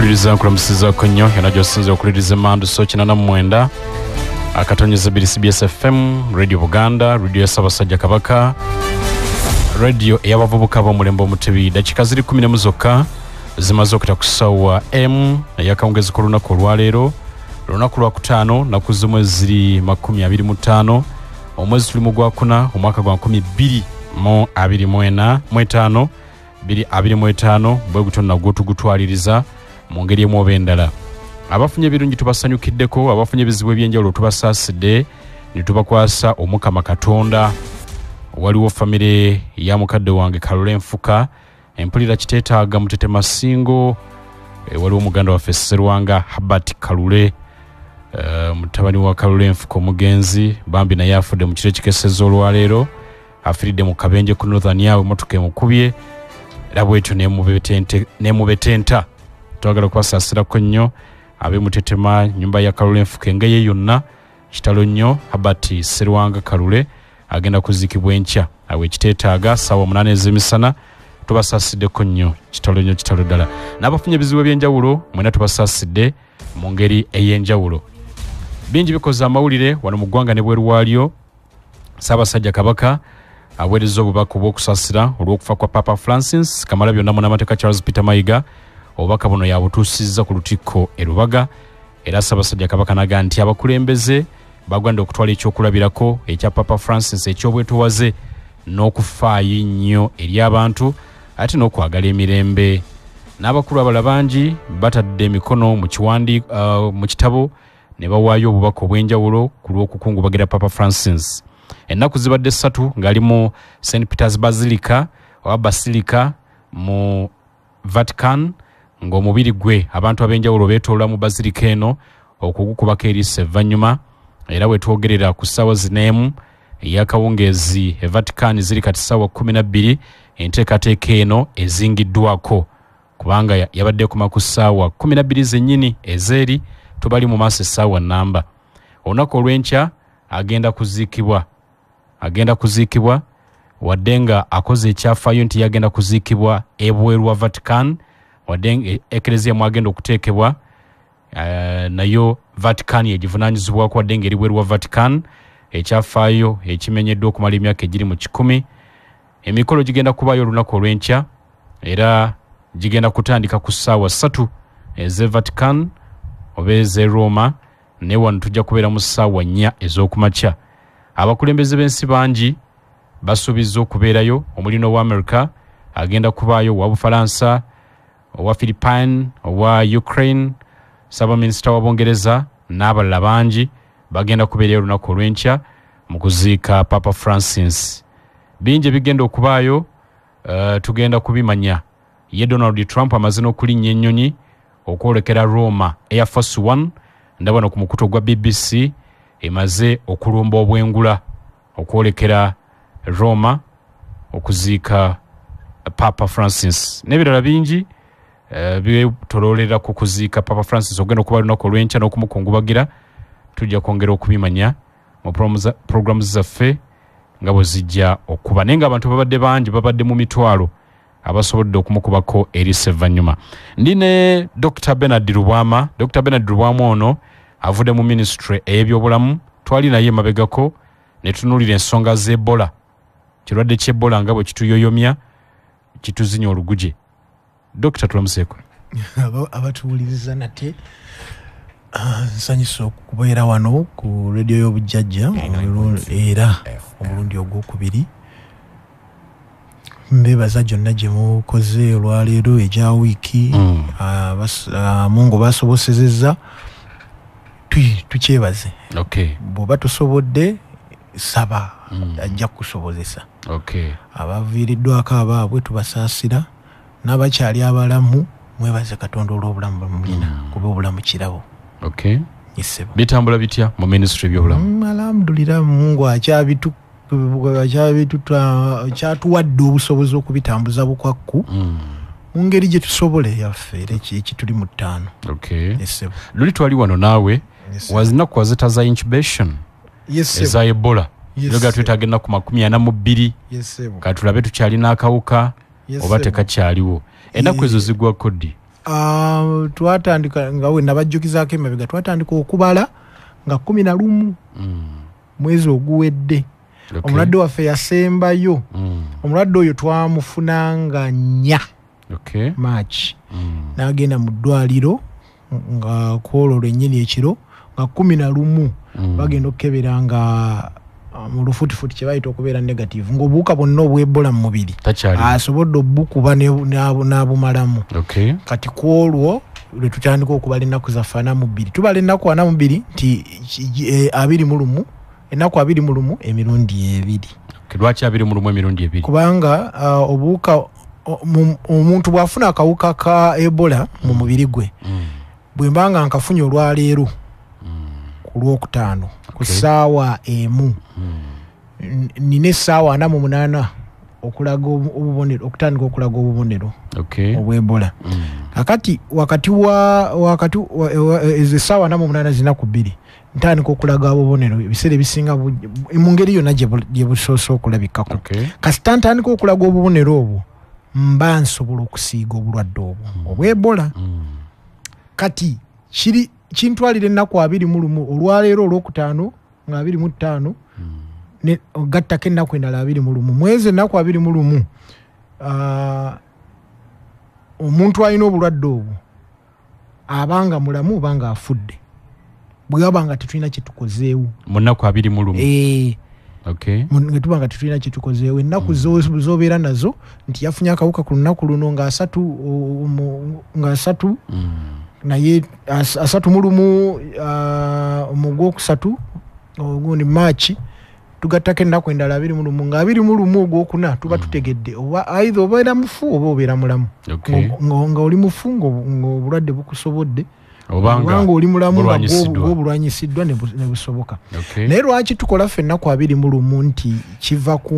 Mpuliriza, nkulamusizaako nnyo yonna gy'osinze okuliriza emandu so 89 akatonyeza 2 CBS FM, Radio Buganda, radio ya Ssaabasajja Kabaka, radio ey'abavubuka b'omulembe Omutebi. Dakiika ziri 11 zokka zimaze okuyita ku ssaawa m ey'akawungezi k'olunaku olwaleero, olunaku lwakutaano, naku z'omwezi ziri 25, omwezi tuli mu gwakuna, omwaka gwa 2024, 2025. Bwe gutyo nagwo tugutwaliriza mu ngeri emu oba endala. Abafunye ebirungi tubasanyukiddeko, abafunye ebizibu ebyenjawulo tubasaasidde ne tubakwasa Omukama Katonda. Waliwo famire ya mukadde wange Kalule Nfuka, empulira kiteetaaga Mutetema Singo. Waliwo muganda waffe Sserwanga Habert Kalule, mutabani wa Kalule Nfuka omugenzi, bambi naye afudde mu kiro ekikeseza olwaleero. Afiiridde mu kabenje ku Northern yawe, emotoka emukubye era bwetyo nemubetenta. Twagala okubasaasirako nnyo ab'emutetema, nyumba ya Kalule Nfuka engeye yonna. Kitalo nnyo. Habert Serwanga Kalule agenda kuziikibwa enkya awo ekiteetaaga ssaawa 8 ez'emisana. Tubasaasiddeko nnyo, kitalo nnyo, kitalo ddala. N'abafunye ebizibu ebyenjawulo mwena tubasaasidde mu ngeri ey'enjawulo. Bingi bikoze amawulire wano mu ggwanga ne bweru waalyo. Ssaabasajja Kabaka aweereza obubaka obw'okusaasira olw'okufa kwa Papa Francis. Kamala byonna munnamateeka Charles Peter Mayiga obubaka buno yabutuusizza ku lutikko e Lubaga, era Ssaabasajja Kabaka naga nti abakulembeze bagwanda okutwala ekyokulabirako ekya Papa Francis eky'obwetowaze n'okufaayo ennyo eri abantu ate n'okwagala emirembe. N'abakulu abalala bangi batadde emikono mu kiwandi mu kitabo ne bawaayo obubaka obw'enjawulo ku lw'okukungubagira Papa Francis. Ennaku zibadde 3 ng'ali mu St Peters Basilica oba Basilica mu Vatican, ng'omubiri gwe abantu ab'enjawulo beetoola mu basilica eno okugukubako eriiso evvannyuma. Era we twogerera ku ssaawa zino emu ey'akawungeezi e Vatican ziri kati ssaawa 12, enteekateeka eno ezingiddwako kubanga yabadde ekoma ku ssaawa 12 zennyini ezeeri, tubali mu maaso essaawa namba. Olunaku olw'enkya agenda kuziikibwa, agenda kuziikibwa wadde nga akoze ekyafaayo nti yagenda kuziikibwa ebweru wa Vatican, wadde nga ekereziya mwagenda okuteekebwa nayo Vatican yegivunaanyizibwako, wadde nga eri bweru wa Vatican, ekyafaayo ekimenyeddwa okumala emyaka egiri mu 100. Emikolo gigenda kubaayo olunaku olw'enkya era gigenda kutandika ku ssaawa 3 ez'e Vatican oba ez'e Roma, naye wano tujja kubeera mu ssaawa 4 ez'okumakya. Abakulembeze b'ensi bangi basuubizza okubeerayo, omuli n'owa America agenda kubaayo, owa Bufalansa, owa Philippine, owa Ukraine, ssaabaminisita wa Bungereza n'abalala bangi bagenda kubeerayo olunaku olw'enkya mu kuziika Papa Francis. Bingi ebigenda okubaayo, tugenda kubimanya. Ye Donald Trump amaze n'okulinnya ennyonyi okwolekera Roma, Air Force One. Ndaba no ku mukutu ogwa BBC emaze okulumba obwengula okwolekera Roma okuziika Papa Francis, n'ebirala bingi byetoloolera ku kuziika Papa Francis ogenda okuba lunaku olw'enkya n'okumukungubagira. Tujja kwongera okubimanya mu programu zaffe nga bwe zijja okuba, naye ng'abantu babadde bangi, babadde mu mitwalo abasobodde okumukubako eriiso evvannyuma. Ndi ne Dr Bernard Lubwama. Dr Bernard Lubwama ono avudde mu ministry ey'ebyobulamu. Twali naye emabegako ne tunuulira ensonga z'Ebola, kirwadde ky'Ebola nga bwe kituyoyomya, kituzinya oluguje. Dokita, tulamuseeko. Abatuwuliriza nate, nsanyusa okubeera wano ku rediyo y'obujjajja era omulundi ogwokubiri. Mbebaza gyonna gye mukoze olwaleero egya wiiki. Mungu basobosezezza, tukyebaze. Bw'oba tusobodde, saba, ajja kukusobozesa. Abaviiriddwako abaabwe tubasaasira, n'abakyali abalamu mwebaze Katonda olw'obulamu bwemulina, kuba obulamu kirabo. Ssebo. Bitambula bitya mu ministry ebyobulamu? Alhamdulillah, Mungu akyatuwadde obusobozi okubitambuza bukwakku mu ngeri gye tusobola eyaffe era ekituli mu ttaano. Ssebo. Luli twali wano naawe, wazinaku wazita za incubation eza Ebola. Yoga twetaaga ennaku 42 katulabe tukyalina akawuka oba tekakyaliwo. Ennaku ezo zigwako ddi? Twatandika nga we nabajjukizaako emabega, twatandika okubala nga 11 mwezi oguwedde. Omulwadde waffe yasembayo. Omulwadde oyo twamufunanga 4 March. N'agenda mu ddwaliro nga kwolwo lwennyini ekiro nga 11 bagenda okukebera nga mu lufutifuti kye bayita okubeera negative, ng'obuwuka bwonna obw'Ebola mu mubiri asobodde obukuba n'abumalamu. Kati kwolwo lwe tutandika okubala ennaku zaffe 42. Tubala ennaku 42 nti 21, ennaku 21 emirundi ebiri. Lwaki 21 emirundi ebiri? Kubanga obuwuka omuntu bw'afuna akawuka ka Ebola mu mubiri gwe, bwe mba nga nkafunye olwaleero ku Lwokutaano ku ssaawa 1, nina essaawa 48 okulaga obubonero, okutandika okulaga obubonero obw'Ebola. Kakati wakati ezo essaawa 48 zinaku 2 ntandika okulaga obubonero ebiseera ebisinga mu ngeri yonna gye busoose okulabikako. Kasita ntandika okulaga obubonero obwo, mba nsobola okusiiga obulwadde obwo obw'Ebola. Kati kiri kintwalira ennaku 21 olwaleero Olwokutaano nga 25 ne gattako ennaku endala 21 mwezi ennaku 21 omuntu alina obulwadde obwo abanga mulamu obanga afudde, bwe waba nga tetulina kye tukozeewo mu nnaku 21. Nga tuba nga tetulina kye tukozeewo ennaku z'obeera nazo nti yafunye akawuka ku lunaku luno nga 3 naye 31 mu Gwokusatu ogundi March, tugattako ennaku endala 21 nga 21 Ogwokuna tuba tutegedde oba either obeera mufu oba obeera mulamu. Nga oli mufu ng'obulwadde bukusobodde, obanga oli mulamu nga bwobulwanyisiddwa ne busoboka. Naye lwaki tukola ffe ennaku 21 nti kiva ku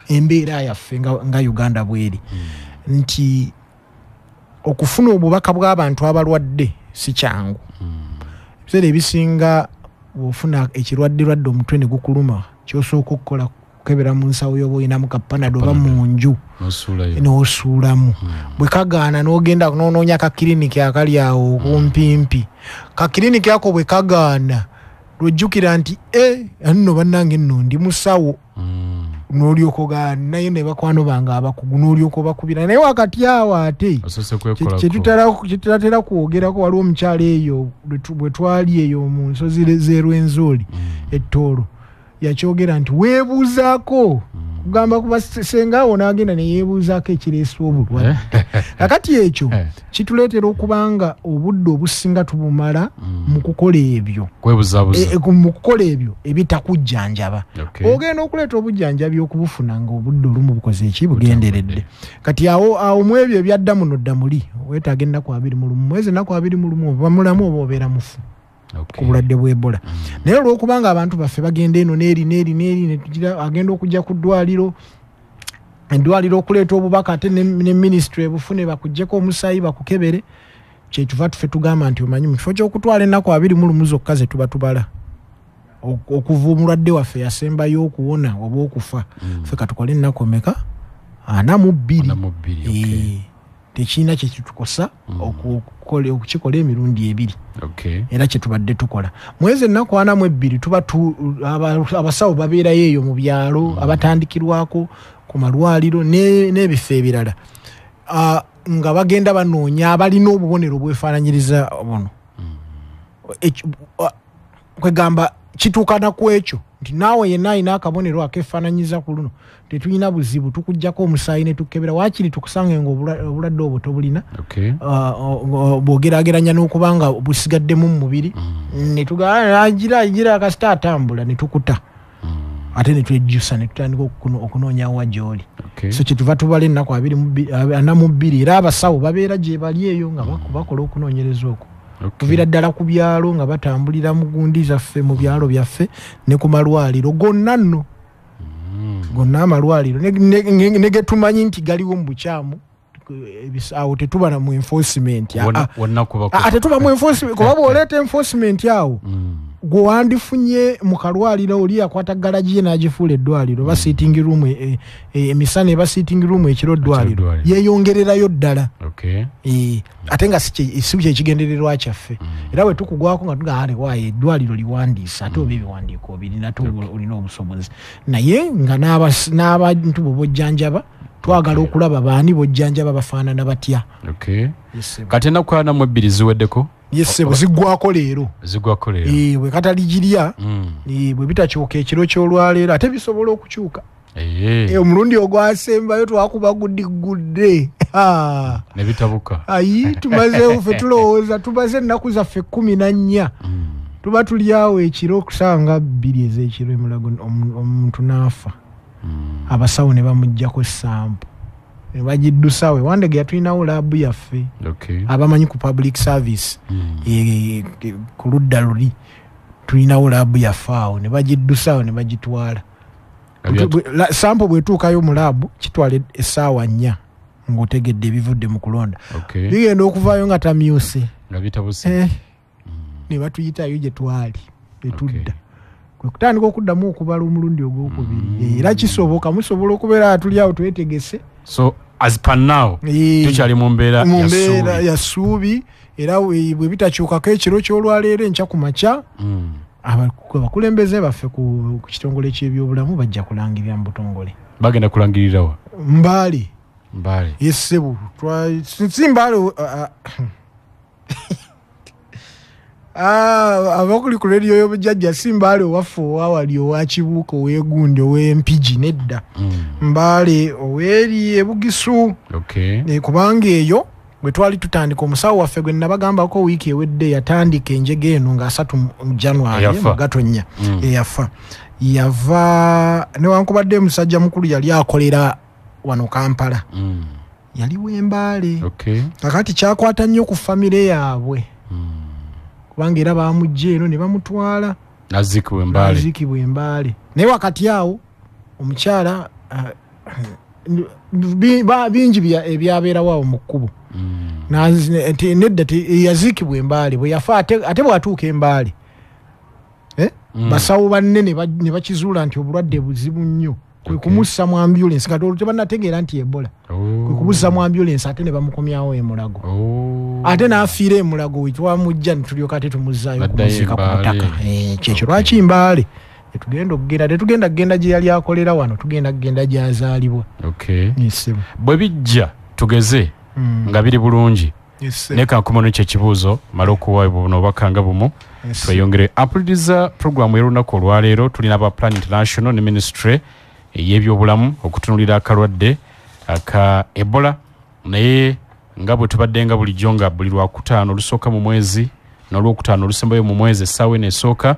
embeera yaffe nga Uganda bweri, nti okufuna obubaka bw'abantu abalwadde si kyangu. Ebiseera ebisinga bw'ofuna ekirwadde lwadde omutwe ne gukuluma, ky'osooka okukola kukebera mu nsawo y'oba olinamu ka Panadol oba mu nju n'osuulamu. Bwe kagaana n'ogenda n'onoonya ka kiriniki akali awo okumpimpi. Ka kiriniki ako bwe kagaana lw'ojjukira nti nno bannange nno ndi musawo, n'olyoka ogaana naye ne bakwano bange abakugu n'olyoka obakubira. Naye wakati awo ate kyetutatera kwogerako, waliwo omukyala eyo bwe twali eyo mu nsozi z'Erwenzori ettoolo, yakyogera nti weebuuzaako kugamba kuba senga awo n'agenda ne yeebuuzaako ekireese obulwadde. Kakati ekyo kituleetera okubanga obudde obusinga tubumala mu kukola ebyo, mu kukola ebyo ebitakujjanjaba. Ogenda okuleeta obujjanjabi okubufuna nga obudde olumu bukoze eki bugenderedde. Kati awo mu ebyo ebyadda muno dda muli weetaaga ennaku 21, mwezi ennaku 21 oba mulamu oba obeera mufu ku bulwadde bw'Ebola. Naye olw'okubanga abantu baffe bagenda eno n'eri n'eri n'eri, ne tugira agenda okujja ku ddwaliro, eddwaliro okuleeta obubaka ate ne minisitule ebufune bakuggyeko omusaayi bakukebere, kyetuva tufe tugamba nti omanyi mu kifo ky'okutwala ennaku 21 zokka ze tuba tubala okuva omulwadde waffe yasembayo okuwona oba okufa, ffe katukole ennaku meka 42. Tekirina kye kitukosa okukikola emirundi ebiri. Era kye tubadde tukola mwezi ennaku 42 tuba abasawo babeerayo eyo mu byalo abatandikirwako ku malwaliro n'ebifo ebirala, nga bagenda banoonya abalina obubonero obwefaananyiriza buno. Kwegamba kituukana ku ekyo nti naawe yenna alina akabonero akeefaananyiza ku luno, tetulina buzibu, tukuggyako omusaayi ne tukebera, waakiri tukusange nga obulwadde obwo tobulina, bw'ogeraageranya n'okuba nga busigaddemu mu mubiri, ne tugaa kasita atambula ne tukuta, ate ne twejjusa ne tutandika okunoonya wa gy'oli. So kyetuva tubala ennaku 42, era abasawo babeera gye bali eyo nga bakola okunoonyereza okwo. Kuviira ddala ku byalo nga batambulira mu gundi zaffe mu byalo byaffe ne ku malwaliro gonna nno, gonna amalwaliro ne getumanyi nti galiwo mu bukyamu, awo tetuba mu enforcement. Ate tuba mu enforcement, kuba bw'oleeta enforcement awo Gwe wandifunye mu kalwaliro oli akwata garagi ye n'agifuula eddwaliro, oba sitting room emisana, eba sitting room ekiro ddwaliro, yeeyongererayo ddala. Ate nga si kyekigendererwa kyaffe. Era bwe tukugwako nga tugamba waayo eddwaliro liwandiisa, ate oba ebiwandiiko obirina, ate olina obusobozi, naye nga n'abantu bo bojjanjaba twagala okulaba baani bojjanjaba bafaanana batya. Kati ennaku 42 ziweddeko? Yes, ziggwako leero. Ziggwako leero. Bwe kataligirya, bwe bitakyuka ekiro ky'olwaleero, ate bisobola okukyuka. Omulundi ogwasembayo twakuba gudigudde ne bitabuka. Ayi, tumazeewo ffe tulowooza tumaze ennaku zaffe 14. Tuba tuli awo ekiro okusanga 2 ez'ekiro emulago omuntu n'afa. Abasawo ne bamuggyako sampo ne bagiddusawe. Wandege yatulinawo laabu yaffe, abamanyi ku public service, ku ludda luli tulinawo laabu yaffe awo, ne bagiddusawo ne bagitwala. Sampo bwetuukayo mu laabu kitwala essaawa 4 ng'otegedde ebivudde mu kulonda. Bigenda okuvaayo nga tamyuse, nga bitabuse, ne batuyitayo gye twali etudda, kwe kutandika okuddamu okubala omulundi ogwokubiri. Era kisoboka, musobola okubeera atuli awo twetegese. So as per now tukyali mu mbeera ya ssuubi, era bwe bitakyukako ekiro ky'olwaleero enkya ku makya, abakulembeze baffe ku kitongole ky'ebyobulamu bajja kulangirira mu butongole. Bagenda kulangirirawa? Mbale. Mbale. Yes, si Mbale, abakuli ku rediyo y'obujjajja, si Mbale owaffe owawali owa Kibuuka ow'egundi ow'Empigi, nedda. Mbale ow'eri Ebugisu. Kubanga eyo bwe twali tutandika, omusawo waffe gwe nabagambako wiiki ewedde yatandika enjega eno nga 3 January mu Gatonnya, eyafa. Yava newankubadde musajja mukulu yali akolera wano Kampala, yali w'Embaale. Kakati kyakwata nnyo ku famire yaabwe, kubanga era bamugja eno ne bamutwala naziikibwa Embaale. Naziikibwa Embaale. Naye wakati awo omukyala bingi ebyabeerawo awo mu kkubo. Nedda, yaziikibwa Embaale. Bwe yafa, ate bw'atuuka Embaale, basawo banne ne bakizuula nti obulwadde buzibu nnyo, kwe kumussa mu ambulance. Kati olwo tebannategeera nti Ebola, kwe kumussa mu ambulance ate ne bamukomyawo Emulago. Ate n'afiira Emulago, we twamujja ne tulyoka ate tumuzzaayo kumuziika ku butaka. Kyekyo lwaki Mbaale tetugenda okugenda, tetugenda kugenda gye yali akolera wano, tugenda kugenda gy'azaalibwa. Bwe bijja tugeze nga biri bulungi, naye kankomawo ekyo ekibuuzo male okuwa buno obubaka nga bumu tweyongere. Ampuliriza puroguramu y'olunaku olwaleero, tulina aba Plan International ne ministry ey'ebyobulamu okutunuulira akalwadde aka Ebola. Naye nga bwe tubadde nga bulijjo nga buli Lwakutaano olusooka mu mwezi n'Olwokutaano olusembayo mu mwezi essaawa eno esooka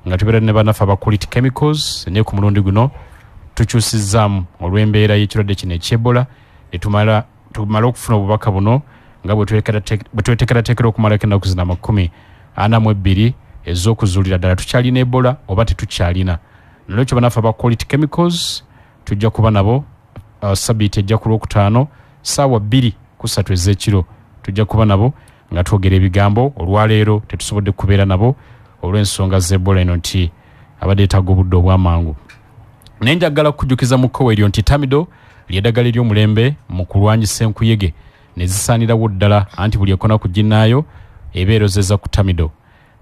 nga tubeera ne bannaffe aba Quality Chemicals, naye ku mulundi guno tukyusizzaamu olw'embeera y'ekirwadde kino eky'Ebola, ne tumala okufuna obubaka buno nga bwe tweteekerateekera okumalako ennaku zino 42 ez'okuzuulira ddala tukyalina Ebola oba tetukyalina. Nolwekyo bannaffe aba Quality Chemicals tujja kuba nabo sabiiti ejja ku Lwokutaano ssaawa 2:03 ez'ekiro, tujja kuba nabo nga twogera ebigambo. Olwaleero tetusobodde kubeera nabo olw'ensonga z'Ebola eno nti abadde yeetaaga obudde obw'amangu. Naye njagala kukujjukiza mu kkowe eryo nti Tamido ly'eddagala ery'omulembe mu kulwanyisa enkuyege ne zisaanirawo ddala, anti buli ekona ku ginnaayo eba erozeza ku Tamido,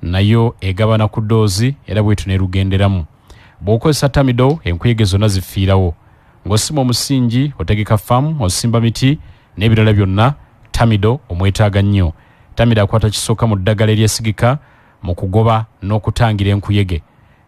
nayo egabana ku ddoozi era bwetyo n'erugenderamu. Bw'okozesa Tamido enkuyege zonna zifiirawo. Ng'osima omusingi, otegeka faamu, osimba miti n'ebirala byonna, Tamido omwetaaga nnyo. Tamido akwata kisooka mu ddagala eryesigika mu kugoba n'okutangira enkuyege.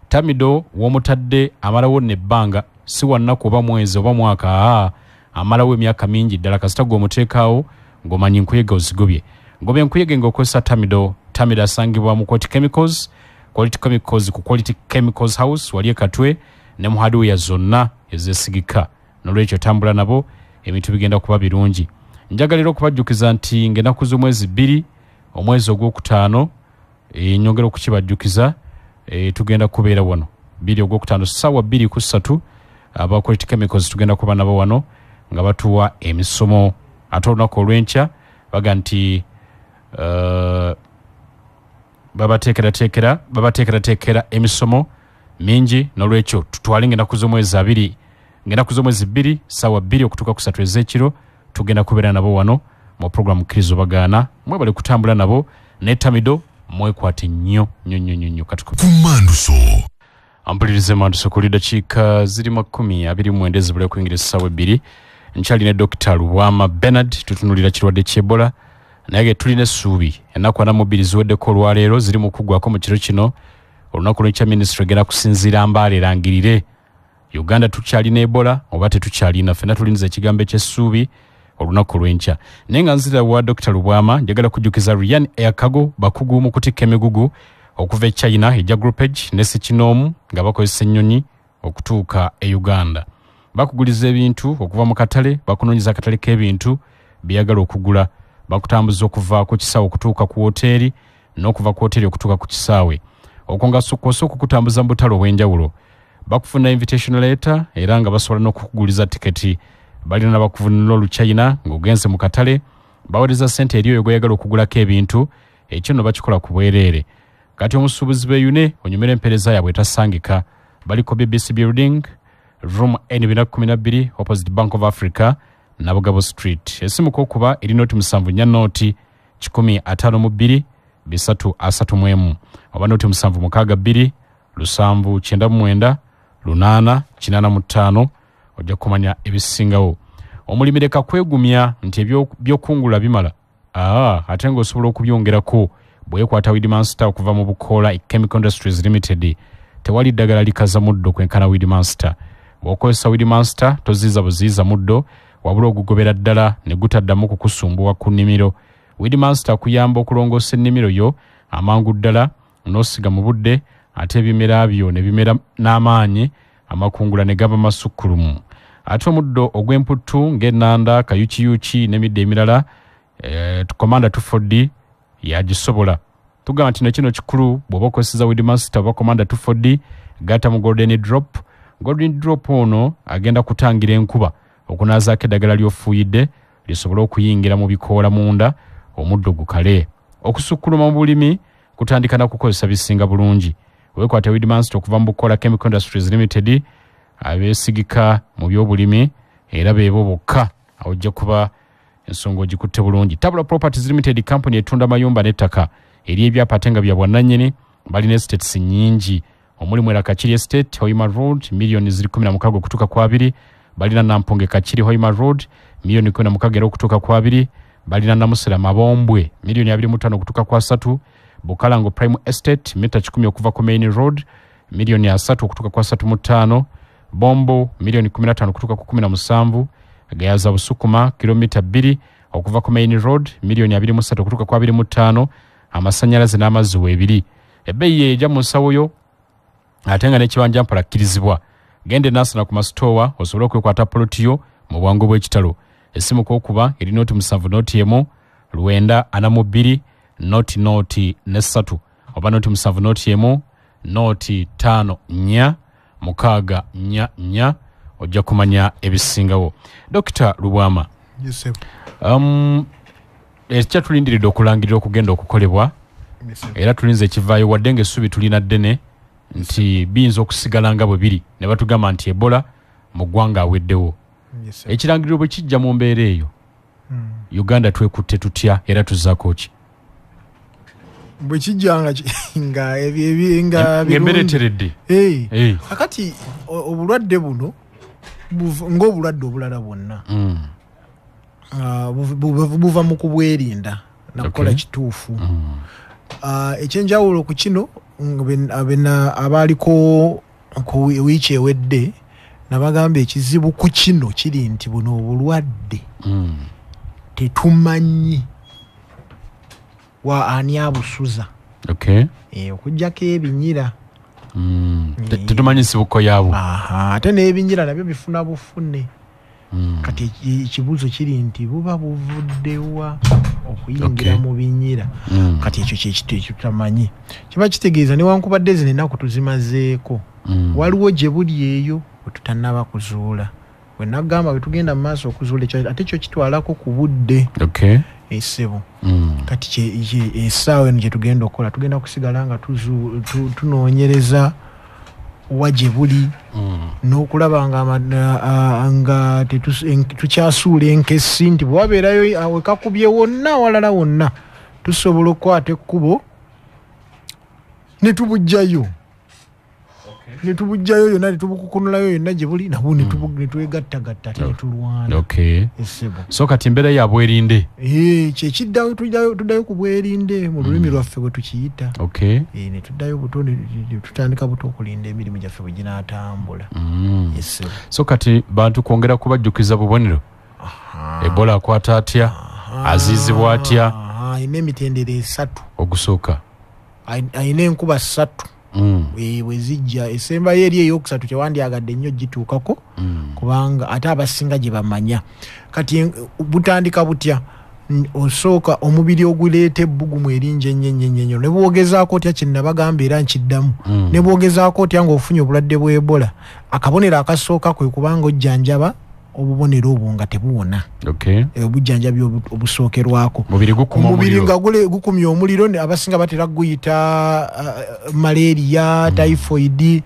Tamido w'omutadde amalawo nebbanga, si wa nnaku oba mwezi oba mwaka, amalawo emyaka mingi ddala. Kasita gw'omuteekaawo ng'omanyi nkuyege ozigobye. Goba enkuyege ng'okozesa Tamido. Tamido asangibwa mu Quality Chemicals, Quality Chemicals ku Quality Chemicals House wali e Katwe ne mu hardware zonna ezeesigika. Nolwekyo tambula nabo, ebintu bigenda kuba birungi. Njagala era okubajjukiza nti ng'ennaku z'omwezi 2 omwezi ogwokutaano, nyongera okukibajjukiza, tugenda kubeera wano 2 ogwokutaano ssaawa 2:03, aba Quality Chemicals tugenda kuba nabo wano nga batuwa emisomo. Ate olunaku olw'enkya baga nti Babateekerateekera emisomo mingi, n'olwekyo tutwale ng'ennaku z'omwezi abiri, ng'ennaku z'omwezi 2 ssaawa 2 okutuuka ku 3 ez'ekiro tugenda kubeera nabo wano mu program Kkiriza Obagaana. Mwebale kutambula nabo ne Tamido, mwekwate nnyo nnyo nnyo nnyo nnyo. Kumanduso ampulirize Manduso kuli dakiika ziri 29 zibula okuyingira essaawa 2. Nkyali ne Dr. Lubwama Bernard, tutunulira kirwadde ky'Ebola, naye tulina essuubi. Ennaku 42 ziweddeko olwaleero, ziri mu kuggwako mu kiro kino. Olunaku lw'enkya minisitule egenda kusinziira Mbaale erangirire Uganda tukyalina Ebola oba tetukyalina. Ffenna tulinze ekigambo eky'essuubi olunaku lw'enkya. Naye nga nzira wa Dr. Lubwama, njagala kujjukiza Ryan Air Cargo bakugu mu kutikka emigugu okuva e China ejja groupage ne Sikinoomu nga bakozesa ennyonyi okutuuka e Uganda. Bakuguliza ebintu okuva mu katale, bakunoonyeza akatale k'ebintu byeyagala okugula, bakutambuza okuva ku kisaawe okutuuka ku woteeri n'okuva ku woteeri okutuuka ku kisaawe. Okwo nga kwosa okukutambuza mu butale obw'enjawulo. Bakufuna invitation letter era nga basobola n'okukuguliza tiketi. Balina n'abakuvunula Oluchina ng'ogenze mu katale, baweereza ssente eri oyo gw'oyagala okugulako ebintu, ekyo nno bakikola ku bwereere. Kati omusuubuzi beeyune onyumira empeereza yaabwe etasangika. Baliko BBC Building, room N212 opposite Bank of Africa, Nabugabo Street. Esimu k'okuba eri 074 152 331 oba 0762 799 885 ojja kumanya ebisingawo. Omulimi leka kwegumya nti ebyokungula bimala, ate ng'osobola okubyongerako bwekwata Weedmaster okuva mu Bukola Chemical Industries Limited. Tewali ddagala likaza muddo kwenkana Weedmaster. Bw'okozesa Weedmaster toziiza buziiza muddo, wabula ogugobera ddala ne gutaddamu kukusumbuwa ku nnimiro. Weedmaster akuyamba okulongoosa ennimiro yo amangu ddala n'osiga mu budde, ate ebimera byo ne bimera n'amaanyi, amakungula ne gaba masukkulumu. Ate omuddo ogw'emputtu ng'ennanda, kayukiyuki n'emiddo emirala, Commander 240 yagisobola. Tugamba nti nekino kikulu, bw'oba okozesa Weedmaster oba Commander 240 gatta mu Golden Drop. Golden Drop ono agenda kutangira enkuba okunaazaako eddagala ly'ofuuyidde lisobole okuyingira mu bikoola munda, omuddo gukale. Okusukkuluma mu bulimi kutandika na kukozesa bisinga bulungi. Weekwate Weedmaster okuva mu Bukola Chemical Industries Limited, abeesigika mu byobulimi era beebo bokka ojja kuba ensonga ogikutte bulungi. Tabula Properties Limited company etunda mayumba n'ettaka eri ebyapa ate nga bya bwannannyini. Balina estates nnyingi omuli Mwera Kakiri Estate, Hoima Road, miliyoni ziri 16 okutuuka ku 2. Balina Namponge Kakiri Hoima Road, miliyoni 16 era okutuuka ku 2. Balina Namusera Mabombwe, miliyoni 25 okutuuka ku 3. Bukalango Prime Estate, mita 10 okuva ku Main Road, miliyoni 3 okutuuka ku 35. Bombo, miliyoni 15 okutuuka ku 17. Gayaza Busukuma, kilomita 2 okuva ku Main Road, miliyoni 23 okutuuka ku 25. Amasannyalaze n'amazzi weebiri. Ebbeeyi ejja mu nsawo yo ate nga n'ekibanja mpola kkirizibwa. Genda Nansana ku masitoowa osobole okwekwata poloti yo mu bwangu bw'ekitalo. Essimu k'okuba eri 07 01 942 00 3 oba 07 01 054 6 4 ojja kumanya ebisingawo. Dr. Lubwama, ekya tulindiridde okulangirira okugenda okukolebwa, era tulinze ekivaayo, wadde ng'essuubi tulina ddene nti biyinza okusigala nga bwe biri ne batugamba nti Ebola mu ggwanga aweddewo. Ekirangiriro bwe kijja mu mbeera eyo, Uganda twekutte tutya era tuzzaako ki? Bwe kijja nga ng'embeera eteredde. Kakati obulwadde buno ng'obulwadde obulala bwonna buva mu kubwerinda nakukola kituufu. Ekyenjawulo ku kino, abaaliko ku wiiki ewedde nabagamba ekizibu ku kino kiri nti buno obulwadde tetumanyi wa ani abusuza. Okuggyako ebinyira. Tetumanyi nsibuko yaabwo. Ate n'ebinyira nabyo bifuna bufune. Kati ekibuuzo kiri nti buba buvuddewa okuyingira mu binyira. Kati ekyo kyekitu ekyo tutamanyi. Kiba kitegeeza newankubadde zino ennaku tuzimazeeko, waliwo gye buli eyo we tutannaba kuzuula. Bwe nagamba bwe tugenda mu maaso okuzuula ekyo, ate kyo kitwalako ku budde. Esebo. Kati essaawa eno gye tugenda okukola, tugenda kusigala nga tunoonyereza wa gye buli, n'okulaba nga tukyasuula enkesi nti bwe wabeerayo we kakubye wonna awalala wonna tusobola okukwata ekkubo ne tubuggyayo. Ne tubuggyayo yonna, ne tubukukunulayo yonna gye buli, nabwo ne twegattagatta ate ne tulwana. Esebo. So kati embeera ya bwerinde. Kyekiddayo, tuddayo ku bwerinde mu lulimi lwaffe bwe tukiyita. Ne tuddayo buto, ne tutandika buto okulinda emirimu gyaffe bwe ginaatambula. Esebo. So kati bantu kwongera kubajjukiza bubonero. Ebola akwata atya? Azizibwa atya? Ayina emitendera esatu. Ogusooka. Ayina enkuba ssatu. Bwe zijja esembayo eri eyokusatu tewandyagadde nnyo gituukako, kubanga ate abasinga gye bamanya. Kati butandika butya? Osooka omubiri oguleeta ebbugumu eringi ennyo ennyo ennyo, ne bw'ogezaako otya, kye nabagamba era nkiddamu, ne bw'ogezaako otya ng'ofunye obulwadde bwa Ebola, akabonero akasooka kwe kubanga ojjanjaba obubonero obwo nga tebuwona. Obujjanjabi obusookerwako, omubiri nga gukumya omuliro, abasinga batera guyita malaria, typhoid,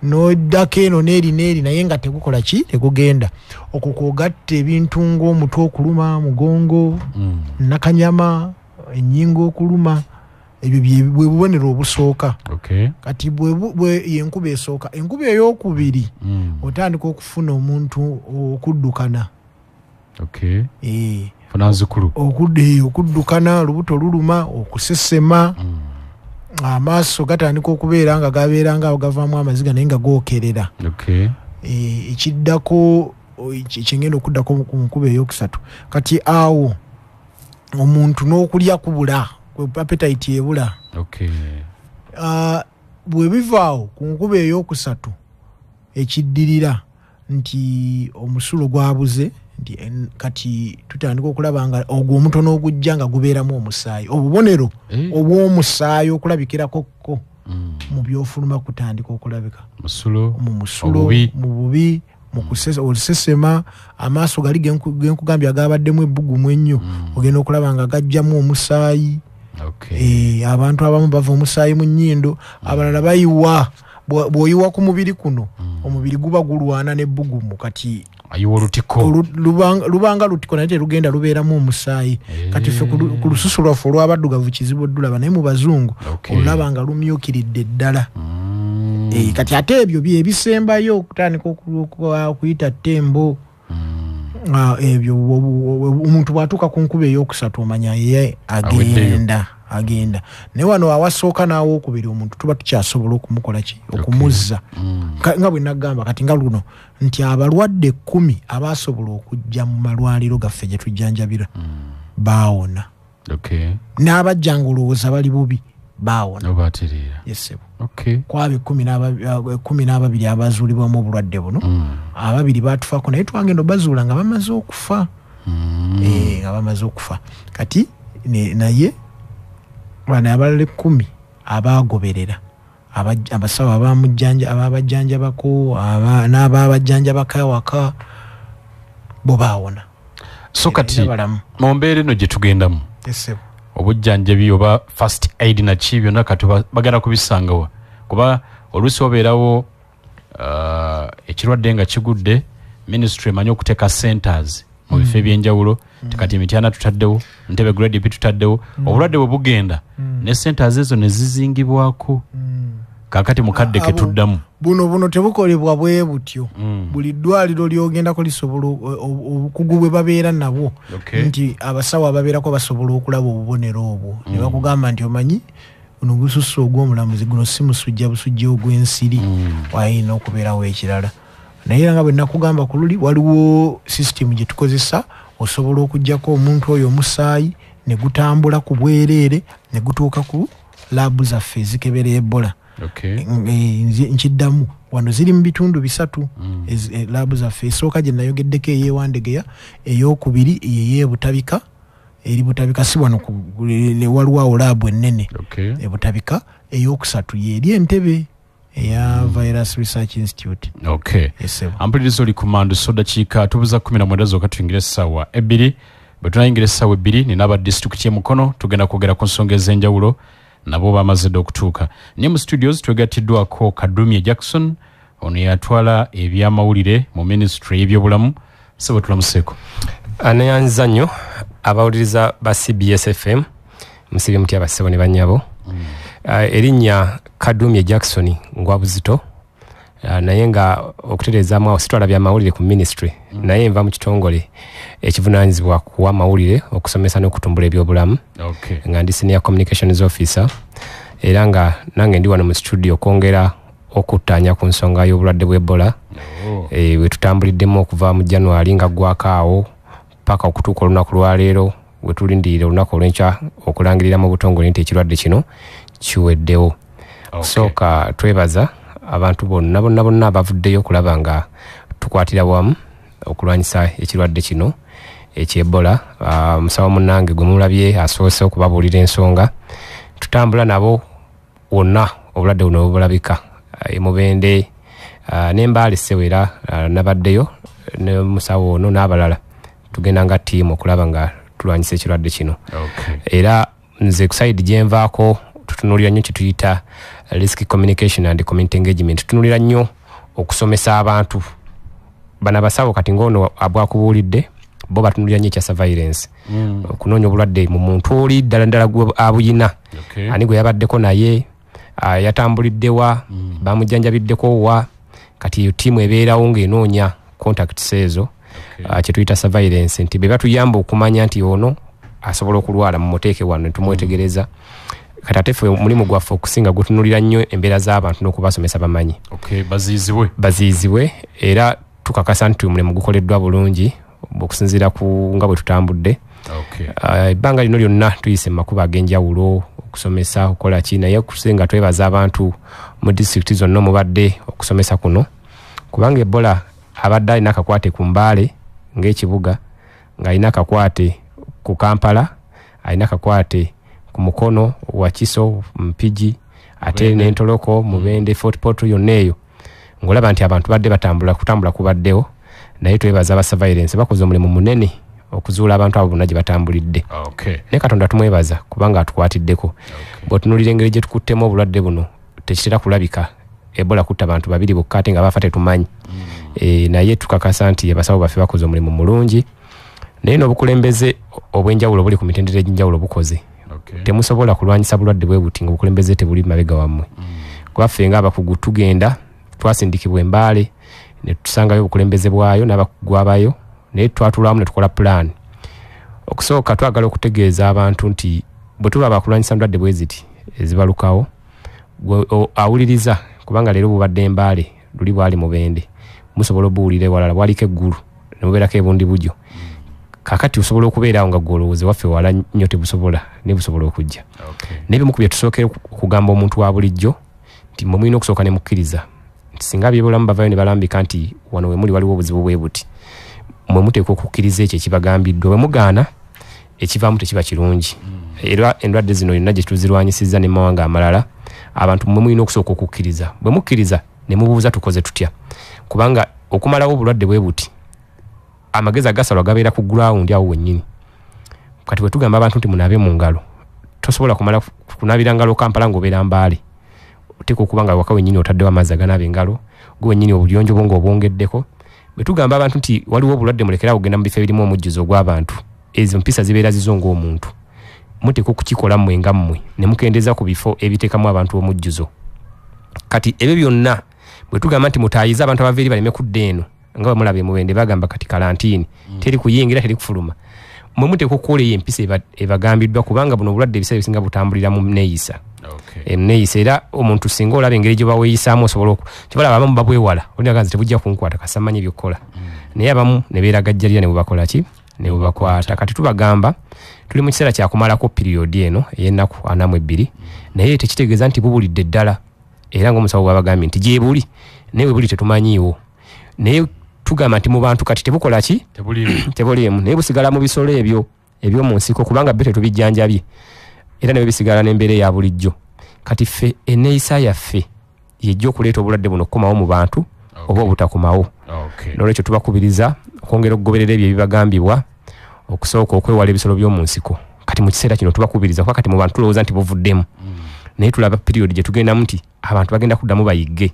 n'oddako eno n'eri n'eri, naye nga tegukola ki, tegugenda. Okwo kw'ogatta ebintu ng'omutwe okuluma, mugongo, nakanyama, ennyingo okuluma, ebyo bwe bubonero obusooka. Kati yenkuba esooka. Enkuba ey'okubiri, otandika okufuna omuntu okuddukana. Okuddukana, olubuto luluma, okusesema, amaaso gatandika okubeera nga gabeera nga gavaamu amaziga naye nga gookerera. Ekiddako kyengenda okuddako ku nkuba ey'okusatu. Kati awo omuntu n'okulya kubula, appetite ebula. Bwe bivaawo ku nkuba ey'okusatu, ekiddirira nti omusulo gwabuze, nti kati tutandika okulaba nga ogwo omutono ogujja nga gubeeramu omusaayi, obubonero obw'omusaayi okulabikirako ko mu byofuluma kutandika okulabika mu musulo, mu bubi, mu olusesema, amaaso gali genkugambye agabaddemu ebbugumu ennyo, ogenda okulaba nga gajjamu omusaayi. Abantu abamu bava omusaayi mu nnyindo, abalala bayiwa. Bw'oyiwa ku mubiri kuno, omubiri guba gulwana n'ebbugumu, kati lubanga lutiko naye terugenda lubeeramu omusaayi. Kati ffe ku lususu lwaffe olw'abaddugavu kizibu oddulaba, naye mu bazungu olulaba nga lumyukiridde ddala. Kati ate ebyo bye ebisembayo okutandika okuyita ttembo. Ebyo omuntu bw'atuuka ku nkuba ey'okusatu omanya ye agenda. Naye wano awasooka n'awookubiri omuntu tuba tukyasobola okumukola ki, okumuzza. Nga bwe nagamba kati nga luno nti abalwadde 10 abasobola okujja mu malwaliro gaffe gye tujjanjabira baawona. N'abajja ng'olowooza bali bubi baawona. Kwabo 12 abazuulibwamu obulwadde buno, ababiri baatufaako naye twagenda obazuula nga bamaze okufa. Nga bamaze okufa. Kati naye bano abalala 10 abaagoberera, abasawo ababajjanjabako n'ababajjanjabako awaka bo baawona. So kati mu mbeera eno gye tugendamu, obujjanjabi oba first aid naki byonna kati bagenda kubisangawa? Kuba oluusi wabeerawo ekirwadde nga kigudde, ministry emanyi okuteeka centers mu bifo ebyenjawulo, kati emityana tutaddewo, Ntebe grade B tutaddewo, obulwadde bwe bugenda ne centers ezo ne zizingibwako. Kaakati mukadde ke tuddamu. Buno tebukolebwa bwe butyo. Buli ddwaliro lyogendako lisobola obukugu bwe babeera nabwo, nti abasawo ababeerako basobola okulaba obubonero obwo, ne bakugamba nti omanyi guno gususse ogw'omulamuzi, guno si musujja busujja ogw'ensiri, wayina okubeerawo ekirala. Naye nga bwe nakugamba ku luli, waliwo system gye tukozesa, osobola okuggyako omuntu oyo omusaayi ne gutambula ku bwereere ne gutuuka ku laabu zaffe ezikebera Ebola. Nkiddamu wano ziri mu bitundu bisatu laabu zaffe. Esooka gye nayogeddeko ey'ewandegeya, ey'okubiri ey'ebutabika, eri Butabika si wano ne waliwo awo laabu ennene ebutabika, ey'okusatu y'eri Entebbe eya Virus Research Institute. Ampuliriza oli ku Mandu, so dakiika tubuza 19 zokka tuyingire essaawa 2. Bwe tunayingira essaawa 2 nina aba disitulikiti y'e Mukono, tugenda kwogera ku nsonga ez'enjawulo, nabo bamaze dda okutuuka. Naye mu studios twegattiddwako Kadumye Jackson, ono yatwala ebyamawulire mu minisitule y'ebyobulamu. Ssebo tulamuseeko. Aneyanziza nnyo abawuliriza ba CBS FM, musibye mutya bassebo ne bannyabo. Erinnya Kadumye Jackson ngwa buzito, naye nga okutereezaamu awo sitwala byamawulire ku minisitule, naye nva mu kitongole ekivunaanyizibwa kuwa mawulire, okusomesa n'okutumbula ebyobulamu. Nga ndi senior communications officer, era nga nange ndi wano mu studio okwongera okuttaanya ku nsonga y'obulwadde bw'Ebola. We tutambuliddemu okuva mu January nga ggwako awo paka okutuuka olunaku lwaleero we tulindirira olunaku olw'enkya okulangirira mu butongole nti ekirwadde kino kiweddewo. Okusooka twebaza abantu bonna bonna bonna abavuddeyo okulaba nga tukwatira wamu okulwanyisa ekirwadde kino eky'Ebola. Musawo munnange gwe mulabye asoose okubabuulira ensonga, tutambula nabo wonna obulwadde buno bubulabika e Mubende n'Embaale Ssewera, nabaddeyo ne musawo ono n'abalala, tugenda nga ttiimu okulaba nga tulwanyisa ekirwadde kino. Era nze ku side gye nvaako tutunuulira nnyo kye tuyita risk communication and community engagement. Tutunuulira nnyo okusomesa abantu. Bano abasawo kati ng'ono abwakubuulidde, bo batunuulira nnyo ekya surveillance, okunoonya obulwadde mu muntu oli ddala ddala gwe abuyina, ani gwe yabaddeko naye, yatambulidde wa, bamujjanjabiddeko wa. Kati eyo ttiimu ebeerawo ng'enoonya contacts ezo, kye tuyita surveillance, nti be batuyamba okumanya nti ono asobola okulwala, mumuteeke wano ne tumwetegereza. Kati ate ffe omulimu gwaffe okusinga gutunuulira nnyo embeera z'abantu n'okubasomesa bamanyi. Baziyizibwe. Baziyizibwe, era tukakasa nti omulimu gukoleddwa bulungi okusinziira ku nga bwe tutambudde. Ebbanga lino lyonna tuyise mu makubo ag'enjawulo okusomesa, okukola ki, naye okusinga twebaza abantu mu disitulikiti zonna omubadde okusomesa kuno, kubanga Ebola abadde alina akakwate ku Mbale ng'ekibuga, ng'alina akakwate ku Kampala, alina akakwate ku Mukono, Wakiso, Mpigi, ate n'Entoloko, Mubende, Fort Portal, yonna eyo ng'olaba nti abantu badde batambula, kutambula kubaddewo. Naye twebaza aba surveillance, bakoze omulimu munene okuzuula abantu abo bonna gye batambulidde. Naye Katonda tumwebaza kubanga atukwatiddeko. Bw'otunuulira engeri gye tukuttemu obulwadde buno, tekitera kulabika Ebola kutta abantu babiri bokka ate nga bafa tetumanyi. Naye tukakasa nti abasawo baffe bakoze omulimu mulungi, naye n'obukulembeze obw'enjawulo buli ku mitendera egy'enjawulo bukoze. Temusobola kulwanyisa bulwadde bwe buti nga obukulembeze tebuli mabega wammwe. Kuba ffe ng'abakugu tugenda, twasindikibwa Embaale ne tusangayo obukulembeze bwayo n'abakugu abayo, naye twatulamu ne tukola pulaani. Okusooka twagala okutegeeza abantu nti bwe tuba bakulwanyisa ndwadde bwe ziti ezibalukawo, awuliriza, kubanga leero bubadde Embaale, luli bwali Mubende, musobola obuwulira ewalala, bwaliko eggulu ne bubeerako ebundi bujo. Kaakati osobola okubeera awo nga ggwe olowooza waffe wala nnyo tebusobola, naye busobola okujja. Naye ebimu ku bye tusookera okugamba omuntu wa bulijjo nti mmwe mulina okusooka ne mukkiriza nti singa abyobulamu bavaayo ne balambika nti wano we muli waliwo obuzibu bwe buti, mmwe muteekwa okukkiriza ekyo ekibagambiddwa. Bwe mugaana, ekivaamu tekiba kirungi. Era endwadde zino yonna gye tuzirwanyisizza ne mawanga amalala, abantu mmwe mulina okusooka okukkiriza. Bwe mukkiriza ne mubuuza tukoze tutya, kubanga okumalawo obulwadde bwe buti amagezi agasalwa gabeera ku ground awo wennyini. Kati bwe tugamba abantu nti munaabe mu ngalo, tosobola kumala kunaabira ngalo Kampala ng'obeera Mbaale. Oteekwa okuba nga waka wennyini otaddewo amazzi aganaaba engalo, gwe wennyini obuyonjo bwo ng'obwongeddeko. Bwe tugamba abantu nti waliwo obulwadde mulekere awo kugenda mu bifo ebirimu omujjuzo ogw'abantu, ezo mpisa zibeera zizo ng'omuntu, muteekwa okukikola mmwe nga mmwe ne mukendeeza ku bifo ebiteekamu abantu omujjuzo. Kati ebyo byonna bwe tugamba nti mutaayize abantu abava eri baleme kudda eno, nga bwe mulaba e Mubende bagamba kati kalantiini, teri kuyingira teri kufuluma, mmwe muteekwa okukola eyo empisa ebagambiddwa, kubanga buno obulwadde ebiseera ebisinga butambulira mu nneeyisa. Nneeyisa, era omuntu singa olaba engeri gye baweeyisaamu osobola kyobalaba abamu babwewala, olinaga nti tebujja kunkwata kasita mmanyi ebyokukola, naye abamu ne beeragajjalira ne bubakola ki, ne bubakwata. Kati tubagamba tuli mu kiseera kyakumalako piriyodi eno ey'ennaku 42, naye tekitegeeza nti bubulidde ddala, era ng'omusawo bw'abagambye nti gye buli, naye bwe buli tetumanyiiwo. Naye tugamba nti mu bantu kati tebukola ki? Tebuliimu, naye busigala mu bisolo ebyo eby'omu nsiko, kubanga byo tetubijjanjabye, era ne bisigala n'embeera eya bulijjo. Kati ffe enneeyisa yaffe yejja okuleeta obulwadde buno okukomawo mu bantu oba obutakomawo. N'olwekyo tubakubiriza okwongera okugoberera ebyo ebibagambibwa, Okusooka okwewala ebisolo by'omu nsiko. Kati mu kiseera kino tubakubiriza kuba kati mu bantu tulowooza nti buvuddemu, naye tulaba period gye tugendamu nti abantu bagenda kuddamu bayigge,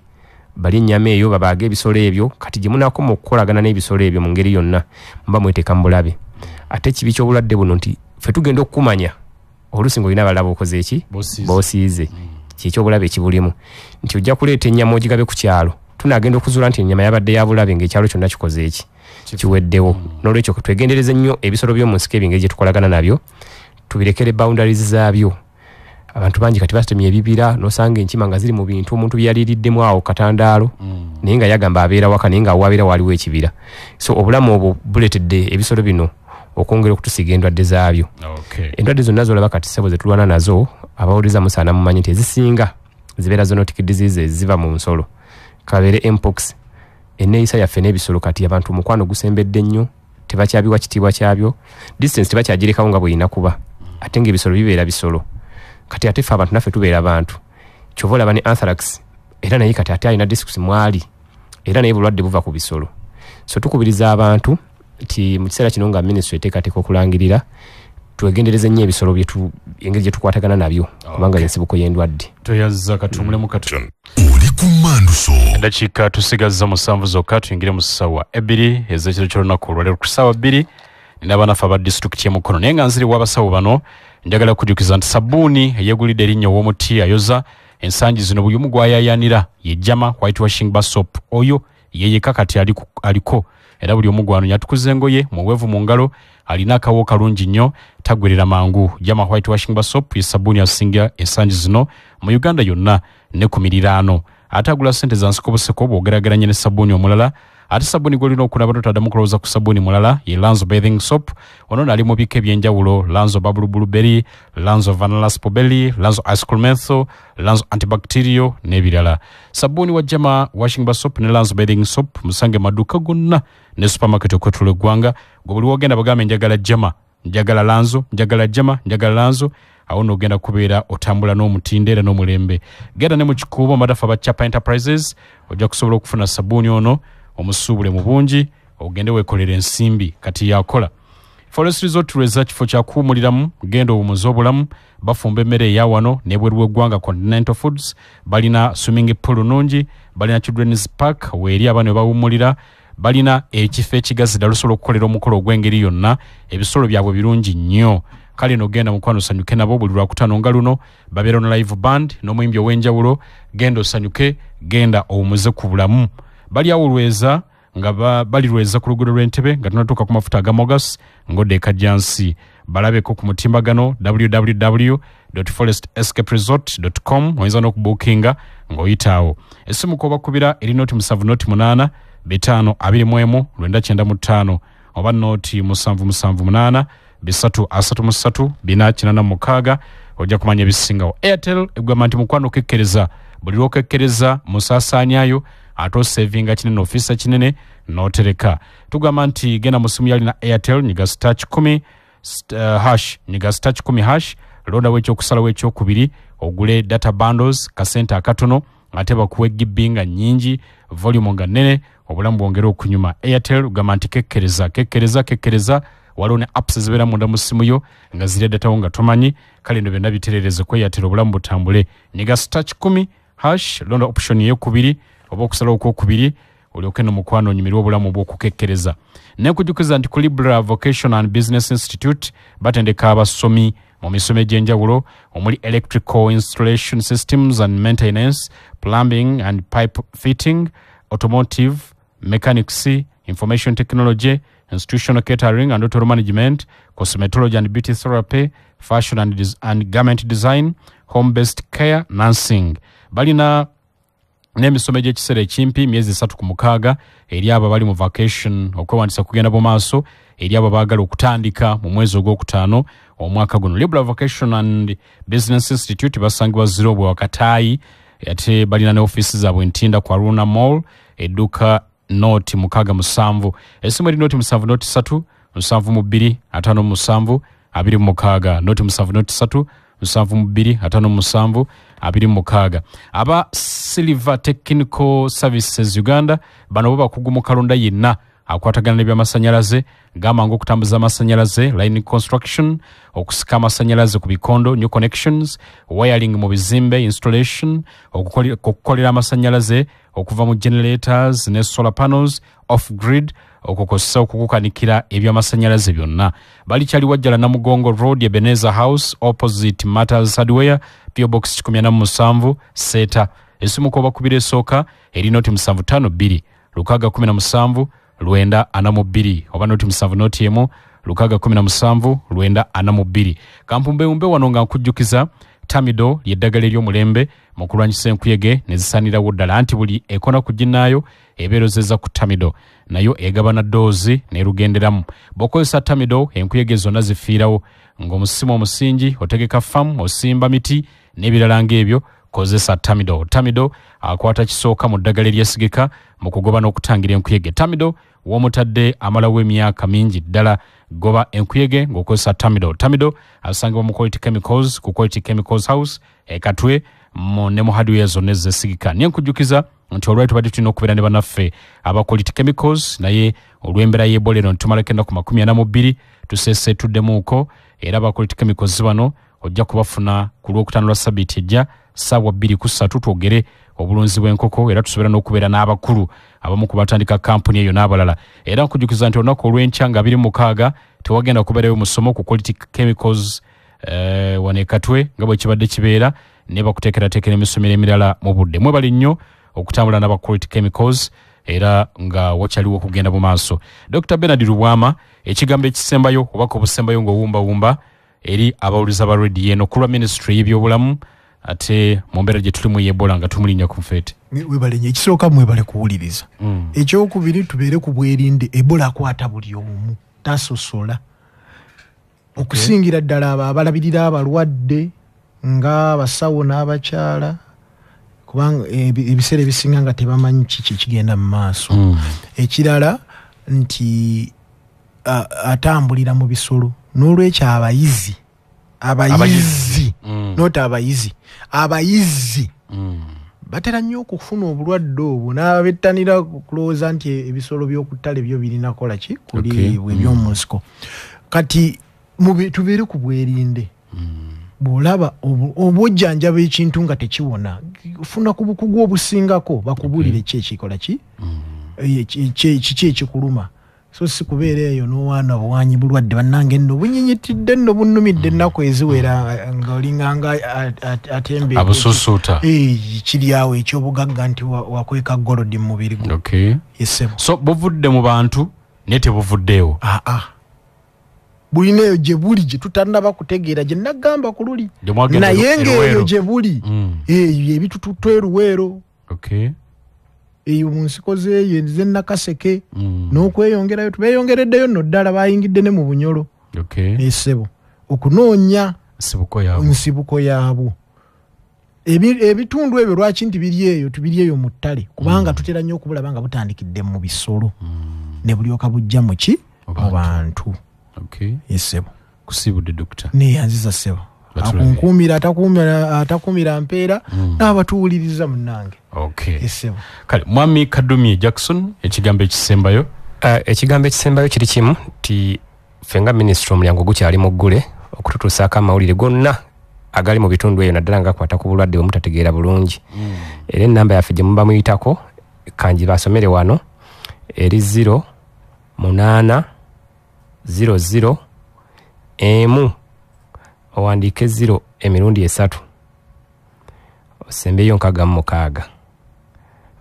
balye ennyama eyo, babaage ebisolo ebyo. Kati gye munaakoma okukolagana n'ebisolo ebyo mu ngeri yonna, muba mweteeka mu bulabe. Ate ekibi ky'obulwadde buno nti ffe tugenda okukumanya oluusi ng'olina abalala b'okoze eki b'osiize. Kyekyobulabe ekibulimu nti ojja kuleeta ennyama ogigabe ku kyalo, tunaagenda okuzuula nti ennyama yabadde ya bulabe ng'ekyalo kyonna kikoze eki kiweddewo. N'olwekyo twegendereze nnyo ebisolo by'omu nsiko ebyo engeri gye tukolagana nabyo, tubirekere boundaries zaabyo. Abantu bangi kati batemye ebibira, n'osanga enkima nga ziri mu bintu omuntu byeyaliiriddemu awo katandaalo, naye nga yagamba abeera waka, naye nga awabeera waliwo ekibira. So obulamu obwo buleetedde ebisolo bino okwongera okutusiiga endwadde zaabyo. Endwadde zonna zolaba kati ssebo ze tulwana nazo, abawuliriza musaana mumanyi nti ezisinga zibeera zoonotic diseases ziva mu nsolo, kabeere mpox. Enneeyisa yaffe n'ebisolo kati abantu omukwano gusembedde nnyo, tebakyabiwa kitiibwa kyabyo, distance tebakyagirekawo nga bw'erina kuba, ate ng'ebisolo bibeera bisolo. Kati ate ffe abantu naffe tubeera bantu. Kyova olaba ne anthrax era naye kati ate alina discs mwali, era naye bulwadde buva ku bisolo. So tukubiriza abantu nti mu kiseera kino nga minisitule eteekateeka okulangirira, twegendereze nnyo ebisolo engeri gye tukwatagana nabyo, kubanga y'ensibuko y'endwadde. Toyaza katumulemu katu. Oli ku Manduso. Eddakiika tusigazza 7 zokka tuyingire mu ssaawa 2 ez'ekiro ky'olunaku olwaleero. Ku ssaawa 2 nina abanaffe aba disitulikiti y'e Mukono, naye nga nziri w'abasawo bano njagala kujjukiza nti sabbuuni eyeegulidde erinnya ow'omuti ayoza ensangi zino buli omu gw'ayaayaanira ye Jama White Washing Bar Soap. Oyo ye yekka kati aliko, era buli omu gw'anoonya atukuza engoye muweevu mu ngalo, alina akawo kalungi nnyo, taggwerera mangu. Jama White Washing Bar Soap ye sabbuuni asinga ensangi zino mu Uganda yonna ne ku miriraano. Ate agula ssente za nsiko buseko bw'ogeraageranya ne sabbuuni omulala. Ate sabbuuni gw'olina okunaaba totaddamu kulowooza ku sabbuuni mulala ye Lanzo Bathing Soap. Ono nali mu bika eby'enjawulo: Lanzo Bubble Blueberry, Lanzo Vanilla Strawberry, Lanzo Ice Cream Menthol, Lanzo Antibacterial n'ebirala. Sabbuuni wa Jama Washing Bar Soap ne Lanzo Bathing Soap musange mu maduuka gonna ne supermarket okwetoloola eggwanga. Gwe buli w'ogenda bagambe njagala Jama, njagala Lanzo, njagala Jama, njagala Lanzo, awo n'ogenda kubeera otambula n'omutindo era n'omulembe. Genda ne mu Kikuubo madafu aba Chapa Enterprises, ojja kusobola okufuna sabbuuni ono omusuubule mu bungi, ogende weekolere ensimbi. Kati yakola Forest Resort Lweza kifo kya kuwummuliramu, genda owummuze obulamu. Bafumba emmere eya wano n'ebweru w'eggwanga, Continental Foods. Balina swimming pool nnungi, balina Children's Park weeri abaana we bawummulira, balina ekifo ekigazi ddala osobola okukolera omukolo ogw'engeri yonna. Ebisolo byabwe birungi nnyo. Kale n'ogenda mukwano osanyuke nabo. Buli Lwakutaano nga luno babeera no live band n'omuyimbi ow'enjawulo. Genda osanyuke, genda owummuze ku bulamu. Bali awo Lweza nga bali Lweza ku luguudo lw'Entebe nga tunatuuka ku mafuta aga Mogas ng'odda e Kajjansi. Balabeko ku mutimbagano www.forestescaperesort.com, oyinza n'okubuukinga ng'oyita awo. Essimu kw'obakubira eri 078 5 21 995 oba 077 8 3 3 486. Ojja kumanya ebisingawo. Airtel egamba nti mukwano okekkereza, buli lw'okekkereza musaasaanyayo, ate osevinga kinene, ofiisa kinene n'otereka. Tugamba nti genda mu simu yalina Airtel, nyiga star 1 hash, nyiga star 1 hash, londawo ekyokusalawo ekyokubiri, ogule data bundles kasente akatono, ate bakuwe GB nga nnyingi, volume nga nnene, obulamu bwongere okunyuma. Airtel gamba nti kekkereza, kekkereza, kekkereza. Waliwo ne apps ezibeera munda mu ssimu yo nga zirya datawo nga tomanyi. Kale nno byonna biterereze ku Airtel, obulamu butambule. Nyiga star 1 hash, londa option eyokubiri oba okusalawo okwokubiri, olyoke n'omukwano onyumirwe obulamu bw'okukekkereza. Nekujjukiza nti ku Libra Vocational and Business Institute batendeka abasomi mu misomo egy'enjawulo omuli electrical installation systems and maintenance, plumbing and pipe fitting, automotive mechanics, information technology, institutional catering and hotel management, cosmetology and beauty therapy, fashion and garment design, home-based care, nursing. Balina n'emisomo egy'ekiseera ekimpi, myezi 3 ku 6, eri abo abali mu vacation. Okwewandisa kugenda mu maaso eri abo abaagala okutandika mu mwezi ogwokutaano omwaka guno. Libra Vocation and Business Institute basangibwa Zirobwe Wakataayi, ate balina ne ofiisi zaabwe Ntinda ku Aruna Mall, edduuka noti 67. Essimu eri 070 3 72 57 26, 070 3 72 57 26. Aba Silver Technical Services Uganda bano bo bakugu mu kalonda yenna Akwatagana n'ebyamasannyalaze, gamba ng'okutambuza amasannyalaze, line construction, okusika amasannyalaze ku bikondo, new connections, wiring mu bizimbe, installation, okukolera amasannyalaze okuva mu generators ne solar panels, off grid, okukozesa okukukanikira ebyamasannyalaze byonna. Bali kyali Wajjala Namugongo Road, Ebenezer House, opposite Matters Hardware, PO Box 147 Seta. Esimu ko bakubira esooka eri noti 752 617 942 oba noti 7 noti 1 617 942. Kampumbewumbe wano nga nkujjukiza Tamido lyeddagala ery'omulembe mu kulwanyisa enkuyege ne zisaanirawo ddala, anti buli ekona ku ginnaayo ebeerozeza ku Tamido, nayo egabana ddoozi n'erugenderamu. Bw'okozesa Tamido enkuyege zonna zifiirawo. Ng'omusimu omusingi, otegeka famu, osimba miti n'ebirala ng'ebyo, kozesa Tamido. Tamido akwata kisooka mu ddagala eryesigika mu kugoba n'okutangira enkuyege. Tamido w'omutadde amalawo emyaka mingi ddala. Goba enkuyege ng'okozesa Tamido. Tamido asangibwa mu Quality Chemicals, ku Quality Chemicals House e Katwe, ne mu hardware zonna ezesigika. Naye nkujjukiza nti olwali tubadde tulina okubeera ne bannaffe aba Quality Chemicals, naye olw'embeera y'Ebola eno ntumalako ennaku 42 tuseese tuddemuuko. Era aba Quality Chemicals bano ojja kubafuna ku Lwokutaano lwa Sabiiti ejja ssaawa 2:03 twogere obulunzi bw'enkoko, era tusobola n'okubeera n'abakulu abamu ku batandika kampuni eyo n'abalala. Era nkujjukiza nti olunaku olw'enkya nga 26 tewagenda kubeerayo musomo ku Quality Chemicals wano e Katwe nga bwe kibadde kibeera, ne bakuteekerateekera emisomero emirala mu budde. Mwebale nnyo okutambula n'aba Quality Chemicals, era nga wakyaliwo okugenda mu maaso. Dr. Bernard Lubwama, ekigambo ekisembayo obaka obusembayo ng'owumbawumba eri abawuliza ba rediyo eno ku lwa minisitule y'ebyobulamu, ate mu mbeera gye tulimu y'Ebola nga tumulinnya ku nfeete. Webale nnyo. Ekisooka mwebale kuwuliriza. Ekyokubiri tubeere ku bwerinde. Ebola akwata buli omu, tasosola. Okusingira ddala abo abalabirira abalwadde nga abasawo n'abakyala, kubanga ebiseera ebisinga nga tebamanyi kiki ekigenda mu maaso. Ekirala nti atambulira mu bisolo, n'olwekyo abayizi not abayizi batera nnyo okufuna obulwadde obwo, n'abettanira kulowooza nti ebisolo by'oku ttale byo birina kola ki kuliibwa eby'omu nsiko. Kati tubeere ku bwerinde. Bw'olaba obwojjanjaba ekintu nga tekiwona, funa ku bukugu obusingako bakubuulire ki ekikola ki, kiki ekikuluma. So si kubeera eyo n'owaana buwanyi bulwadde, bannange nno bunyinyitidde nno bunnumidde ennaku eziwera nga olinganga atembe abususuuta kiri awo ekyobugagga nti wakweka golodi mu mubiri gwo. Yesebo. So buvudde mu bantu naye tebuvuddeewo. Bulina eyo gye buli gye tutannaba kutegeera, gye nagamba ku luli, naye ng'eyo gye buli eyo ebitututte eruweero, eyo mu nsiko zeeyo z'e Nakaseke n'okweyongerayo. Tubeeyongereddeyo nno ddala, bayingidde ne mu Bunyolo. Esebo okunoonya nsibuko yaabwo. Ebitundu ebyo lwaki nti biri eyo, tubiri eyo mu ttale, kubanga tutera nnyo okubulaba nga butandikidde mu bisolo ne bulyoka bujja mu ki mu bantu. Esebo. Kusibudde Dokita. Neyanziza ssebo. Akunkuumira atakuumira mpeera n'abatuwuliriza munnange. Esebo. Kale Mwami Kadumye Jackson, ekigambo ekisembayo. Ekigambo ekisembayo kiri kimu nti ffe nga minisitule omulyango gukyali muggule okututuusaako amawulire gonna agali mu bitundu eyo, naddala nga gakwata ku bulwadde bwe mutategeera bulungi. Era ennamba yaffe gye muba muyitako kangi basomere wano eri 0 8 0 0 1, owandiike 0 emirundi 3, osembeyo 66.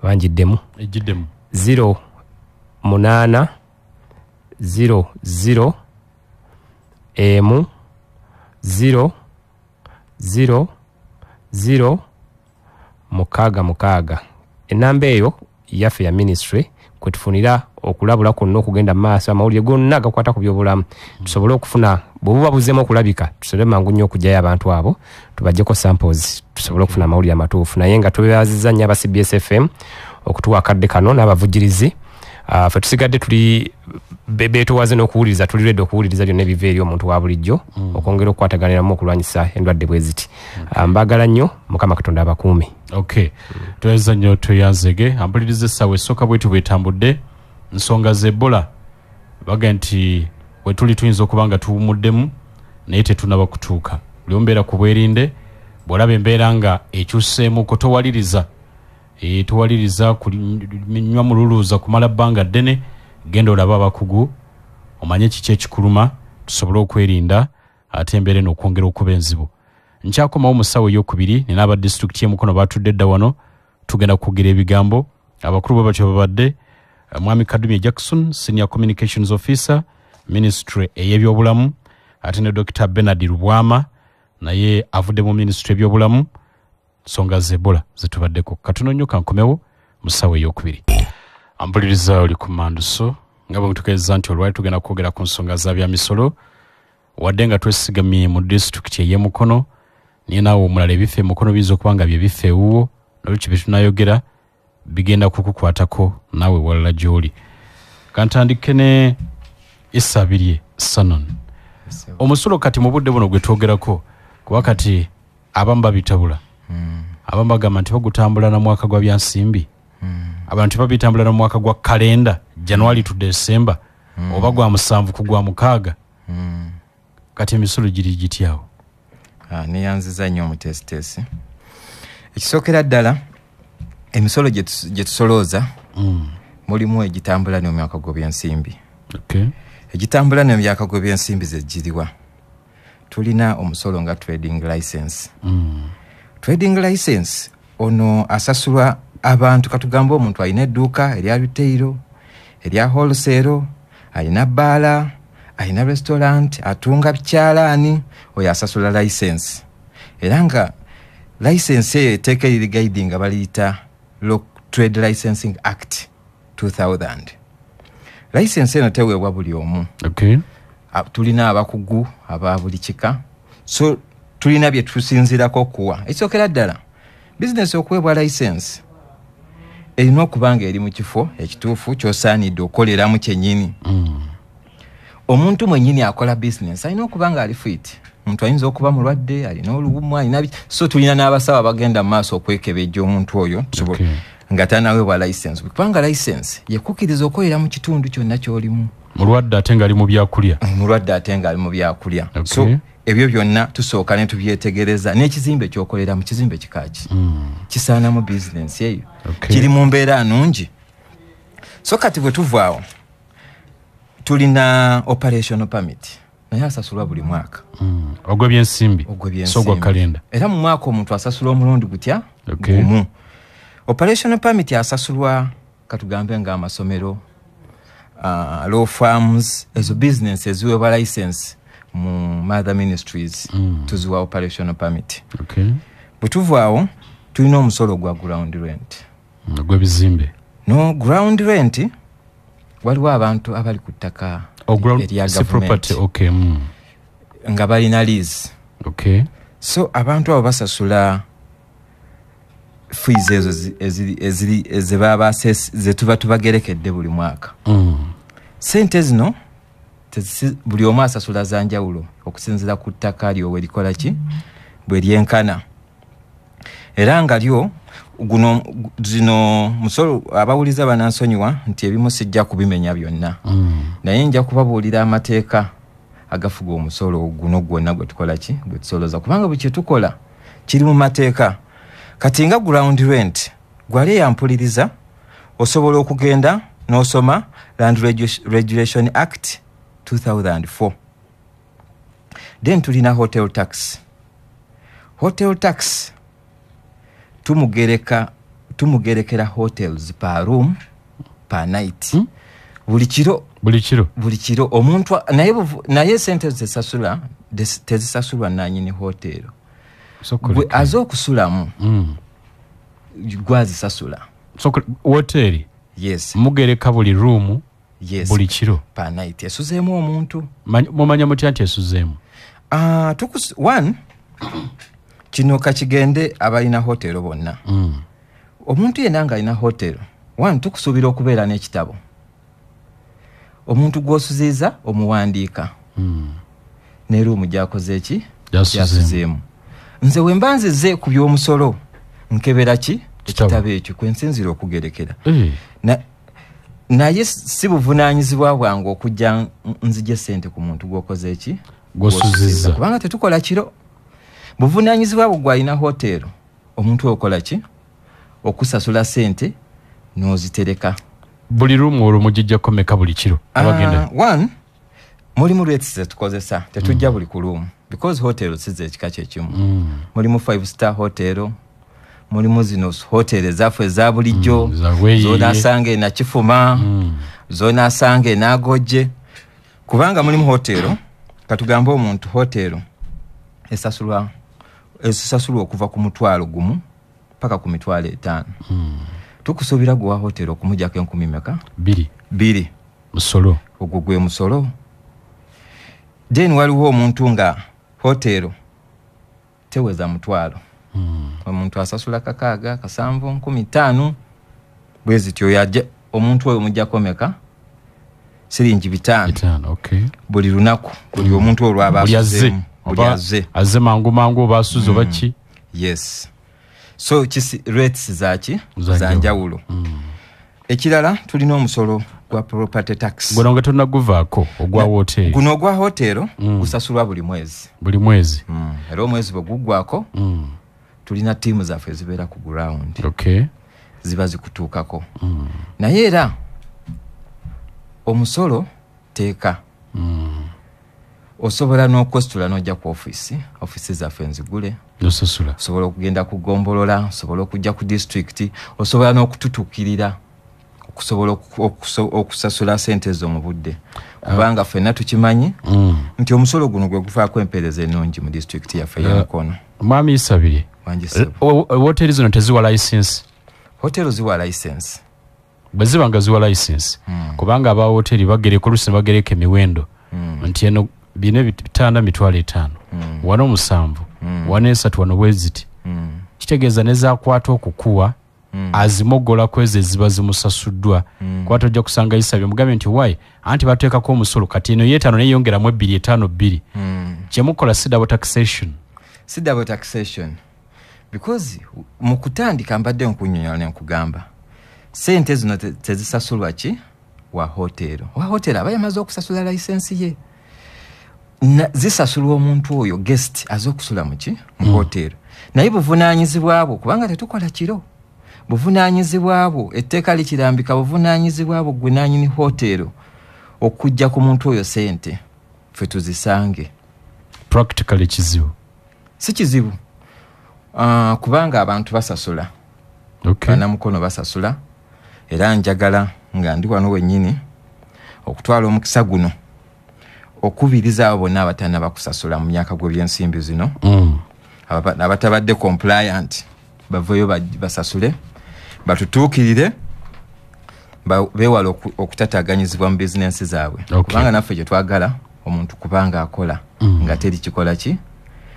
Bangiddemu. Egiddemu. 0 8 0 0 1 0 0 0 6 6. Ennamba eyo yaffe ya ministry kwetufunira okulabula kwonna okugenda mu maaso, amawulire gonna agakwata ku byobulamu, tusobole okufuna bwe buba buzeemu okulabika, tusobole mangu nnyo okuggyayo abantu abo tubaggyeko samples tusobole okufuna amawulire amatuufu. Naye nga tubeebazizza nnyo aba CBS FM okutuwa akadde kano n'abavujjirizi. Ffe tusigadde tuli beetowaze n'okuwuliriza, tuli ready okuwuliriza byonna ebiva eri omuntu wa bulijjo okwongera okukwataganiramu okulwanyisa endwadde bwe ziti. Mbaagala nnyo, Mukama Katonda abakuume. Tweyanza nnyo, tweyanzege. Ampuliriza essaawa esooka bwetu bwetambudde Nsonga za Ebola baga nti wetuli tuyinza okuba nga tuwumuddemu naye tetunaba kutuuka. Buli mbeera ku bwerinde, bw'olaba embeera nga ekyuseemuko towaliriza, towaliriza kunywa mululuuza kumala bbanga ddene, genda olabe abakugu omanye kiki ekikuluma tusobole okwerinda ate embeera eno okwongera okuba enzibu. Nkyakomawo mu ssaawa eyokubiri nina aba disitulikiti y'e Mukono batudde dda wano, tugenda kukugira ebigambo. Abakulu bwe batyo babadde Mwami Kadumye Jackson, Senior Communications Officer, Ministry ey'ebyobulamu, ate ne Dr. Bernard Lubwama naye avudde mu Ministry y'ebyobulamu, nsonga za Ebola zetubaddeko. Katono nnyo kankomewo mu ssaawa eyokubiri. Ampuliriza oli ku Manduso nga bwe mutukeeza nti olwali tugenda kwogera ku nsonga za byamisolo, wadde nga twesigamye mu disitulikiti ey'e Mukono, naye naawe omulala ebifo e Mukono biyinza okuba nga bye bifo ewuwo, nolwekyo bye tunayogera bigenda kukukwatako naawe walala gy'oli. Kantandike ne Isabirye Sanon. Omusulo kati mu budde buno gwe twogerako, kuba kati abamu babitabula, abamu bagamba nti bagutambula na mwaka gwa byansimbi, abantu babitambula na mwaka gwa kalenda January to December, oba gwa 7 ku gwa 6. Kati emisolo giri gityawo? Neyanziza nnyo omutesitesi. Ekisookera ddala emisolo gye tusolooza mulimu egitambula n'omwaka gw'ebyensimbi. Egitambula n'emyaka gw'ebyensimbi ze giriwa? Tulina omusolo nga trading license. Trading license ono asasulwa abantu, katugambe omuntu alina edduuka erya retail, erya wholesale, alina bbaala, alina restaurant, atunga bikyalaani, oyo asasula license. Era nga license eyo etteeka eriri guiding nga baliyita Trade Licensing Act 2000. License eno teweebwa buli omu. Tulina abakugu aba buli kika, so tulina bye tusinziirako okuwa. Ekisookera ddala, bizinesi okuweebwa license erina okuba nga eri mu kifo ekituufu ky'osaanidde okukoleramu kyennyini. Omuntu mwennyini akola bizinesi alina okuba nga ali fit. Omuntu ayinza okuba mulwadde, alina oluwumu, alina so tulina n'abasawo abagenda mu maaso okwekebejja omuntu oyo nga tannaweebwa license, kubanga license yekukkiriza okukolera mu kitundu kyonna ky'olimu. Mulwadde ate ng'ali mu byakulya. Mulwadde ate ng'ali mu byakulya. So ebyo byonna tusooka ne tubyetegereza n'ekizimbe ky'okolera mu kizimbe kikaki kisaanamu bizinensi eyo, kiri mu mbeera nnungi. So kati bwe tuvaawo tulina operational permit, naye asasulwa buli mwaka. Ogw'ebyensimbi, so gwa kalenda. Era mu mwaka omuntu asasula omulundi gutya? Gumu. Operational permit asasulwa katugambe nga amasomero, law firms, ezo business eziweebwa license mu mother ministries, tuziwa operational permit. Bwe tuvaawo tulina omusolo gwa ground rent. Ogw'ebizimbe. No, ground rent waliwo abantu abali ku ttaka erya gavumenti nga balina lease. So abantu abo basasula fees ezo ezibaba ze tuba tubagerekedde buli mwaka. Sente zino buli omu asasula za njawulo okusinziira ku ttaka lyo we likola ki bwe lyenkana. Era nga lyo guno zino musolo abawuliza banansonyiwa nti ebimu sijja kubimenya byonna, naye nja kubabuulira amateeka agafuga omusolo guno gwonna gwe tukola ki gwe tusoloza, kubanga buli kye tukola kiri mu mateeka. Kati nga ground rent gwali yampuliriza, osobola okugenda n'osoma Land Regulation Act 2004. Then tulina hotel tax. Hotel tax tumugerekera hotels per room per night. Buli kiro, buli kiro omuntu naye sente zisasula tezisasulwa nanyini hotel. Gwe aze okusulamu gwazisasula. So hoteli, yes, mugereka buli room, yes, buli kiro per night esuzeemu omuntu. Mumanya mutya nti esuzeemu? One kino kakigende abalina hotelo bonna. Omuntu yenna ng'alina hotelo, one, tukusuubira okubeera n'ekitabo. Omuntu gw'osuziiza omuwandiika ne ruumu gy'akoze ki gy'asuzeemu. Nze we mba nzize ku by'omusolo nkebera ki ekitabo ekyo kwe nsinziira okugerekera. Naye si buvunaanyizibwa bwange okujja nzije sente ku muntu gw'okoze eki? Gw'osuzizza. Kubanga tetukola kiro. Buvunaanyizibwa bwo gw'alina hotero, omuntu okola ki? Okusasula sente n'ozitereka. Buli lumu olwo mugijjako meka buli kiro? Abagenda. One, mulimu rates zetukozesa, tetujja buli ku room because hotel si zekika kyekimu. Mulimu 5 star hotel, mulimu zino hotel ezaffe eza bulijjo, zonasanga e Nakifuma, zonasanga e Nagojje. Kubanga mulimu hotel, katugambe omuntu hotel esasulwa okuva ku 1,000 paka ku 5,000. Tukusuubira gwa hotel okumujjako 10,000 meka? 2. Musolo. Ogwo gwe musolo. Then waliwo omuntu nga hotel teweza 1,000. Omuntu asasula 6, 7, 15 bwe zityo yajja omuntu oyo mujjako meka? Siringi 5. Okay. Buli lunaku buli omuntu olwo aba azze. Azze mangu mangu oba asuze oba ki? Yes. So kisi rates zaki za njawulo. Ekirala tulina omusolo gwa property tax. Guno nga tonnaguvaako ogwa hotel. Guno ogwa hotel gusasulwa buli mwezi. Buli mwezi. Era omwezi bwe guggwako tulina ttiimu zaffe ezibeera ku ground. Okay. Ziba zikutuukako. Naye era omusolo teeka. Osobola n'okwesitula n'ojja ku ofiisi, ofiisi zaffe nzigule. Nosasula. Osobola okugenda ku ggombolola, osobola okujja ku disitulikiti, osobola n'okututuukirira okusobola okusasula sente ezo mu budde. Kubanga ffenna tukimanyi nti omusolo guno gwe guvaako empeereza ennungi mu disitulikiti yaffe ya Mukono. Mwami Isabirye, hoteri zino teziwa license? Hoteri ziwa license. Bwe ziba nga ziwa license, kubanga aba hoteri bagereka oluusi ne bagereka emiwendo nti eno bino bitanda 5,000, wano 7, wano 3, wano bwe ziti. Kitegeeza nezaakwata okukuwa azimogola kwezi eziba zimusasuddwa. Kuba tojja kusanga Isabirye mugambe nti why anti bateekako omusolo kati eno yeetaano neyongeramu 2 5 2. Kyemukola si double taxation. Si double taxation because mu kutandika mbadde nkunnyonnyola ne nkugamba sente zino tezisasulwa ki wa hotel. Wa hotel aba yamaze okusasula license ye. Zisasulwa omuntu oyo guest aze okusula muki mu hotel. Naye buvunaanyizibwa bwo kubanga tetukola kiro. Buvunaanyizibwa bwo etteeka likirambika buvunaanyizibwa bwo gwe nannyini hotel okujja ku muntu oyo sente ffe tuzisange. Practically kizibu. Si kizibu. Kubanga abantu basasula. Okay. Bannamukono basasula. Era njagala nga ndi wano wennyini okutwala omukisa guno okubiriza abo bonna abatannaba kusasula mu myaka gw'ebyensimbi zino. Abatabadde compliant baveeyo basasule, batutuukirire, beewale okutataaganyizibwa mu bizinensi zaabwe. Kubanga naffe kye twagala omuntu kubanga akola nga teri kikola ki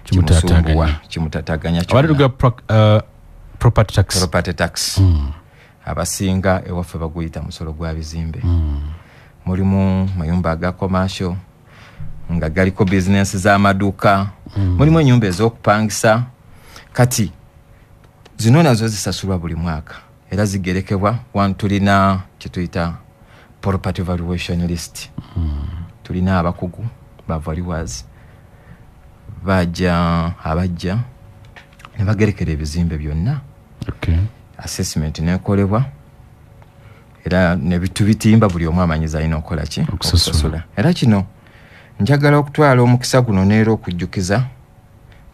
kimusumbuwa, kimutataaganya kyonna. Property tax. Property tax. Abasinga ewaffe baguyita musolo gwa bizimbe. Mulimu mayumba aga commercial nga galiko bizinensi z'amaduuka, mulimu ennyumba ez'okupangisa. Kati zino nazo zisasulwa buli mwaka era zigerekebwa. One, tulina kye tuyita property valuation list. Tulina abakugu ba valuers bajja abajja ne bagerekera ebizimbe byonna. Okay. Assessment nekolebwa era ne bitubitimba buli omu amanyiza alina okukola ki? Okusasula. Era kino njagala okutwala omukisa guno neera okujjukiza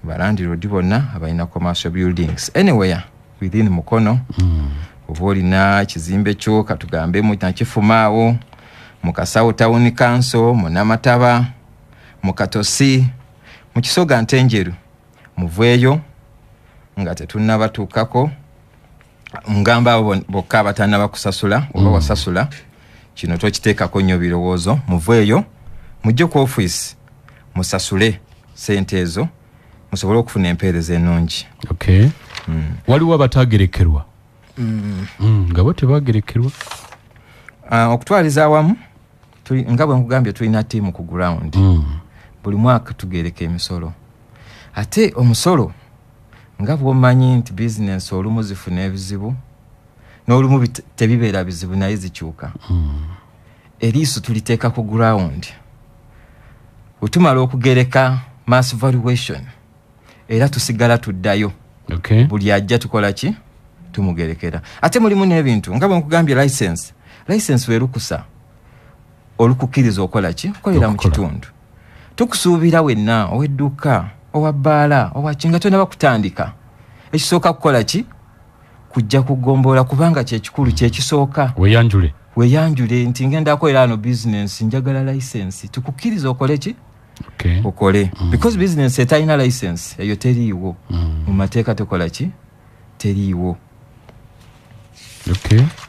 balandiroodi bonna abalina commercial buildings anywhere within Mukono. Oba olina kizimbe kyo katugambe mu Nakifuma awo, mu Kasawo Town Council, mu Namataba, mu Katosi, mu Kisoga Ntenjeru, muveeyo nga tetunnabatuukako. Ngamba abo bokka abatannaba kusasula oba wasasula, kino tokiteekako nnyo birowoozo. Muveeyo mujje ku ofiisi musasule sente ezo musobole okufuna empeereza ennungi. Okay. Waliwo abatagerekerwa nga bo tebagerekerwa. Okutwaliza awamu nga bwe nkugambye tulina ttiimu ku ground. Buli mwaka tugereka emisolo. Ate omusolo nga bw'omanyi nti bizinensi olumu zifuna ebizibu, N'olumu tebibeera bizibu naye zikyuka. Eriiso tuliteeka ku ground. Bwe okugereka mass valuation era tusigala tuddayo. Buli ajja tukola ki? Tumugerekera. Ate mulimu n'ebintu nga bwe nkugambye license. License werukusa olukukkiriza okola ki? Okolera mu kitundu. Tukusuubira wenna ow'edduuka, owa bbaala, owa ki nga tonnaba kutandika. Ekisooka kukola ki? Kujja kugombola kubanga kyekikulu kyekisooka. Weyanjule. Weyanjule nti ngenda kukolera ano business njagala license. Tukukkiriza okole ki? Okole. Because business etalina license eyo teriiwo. Mu mateeka tekola ki? Teriiwo.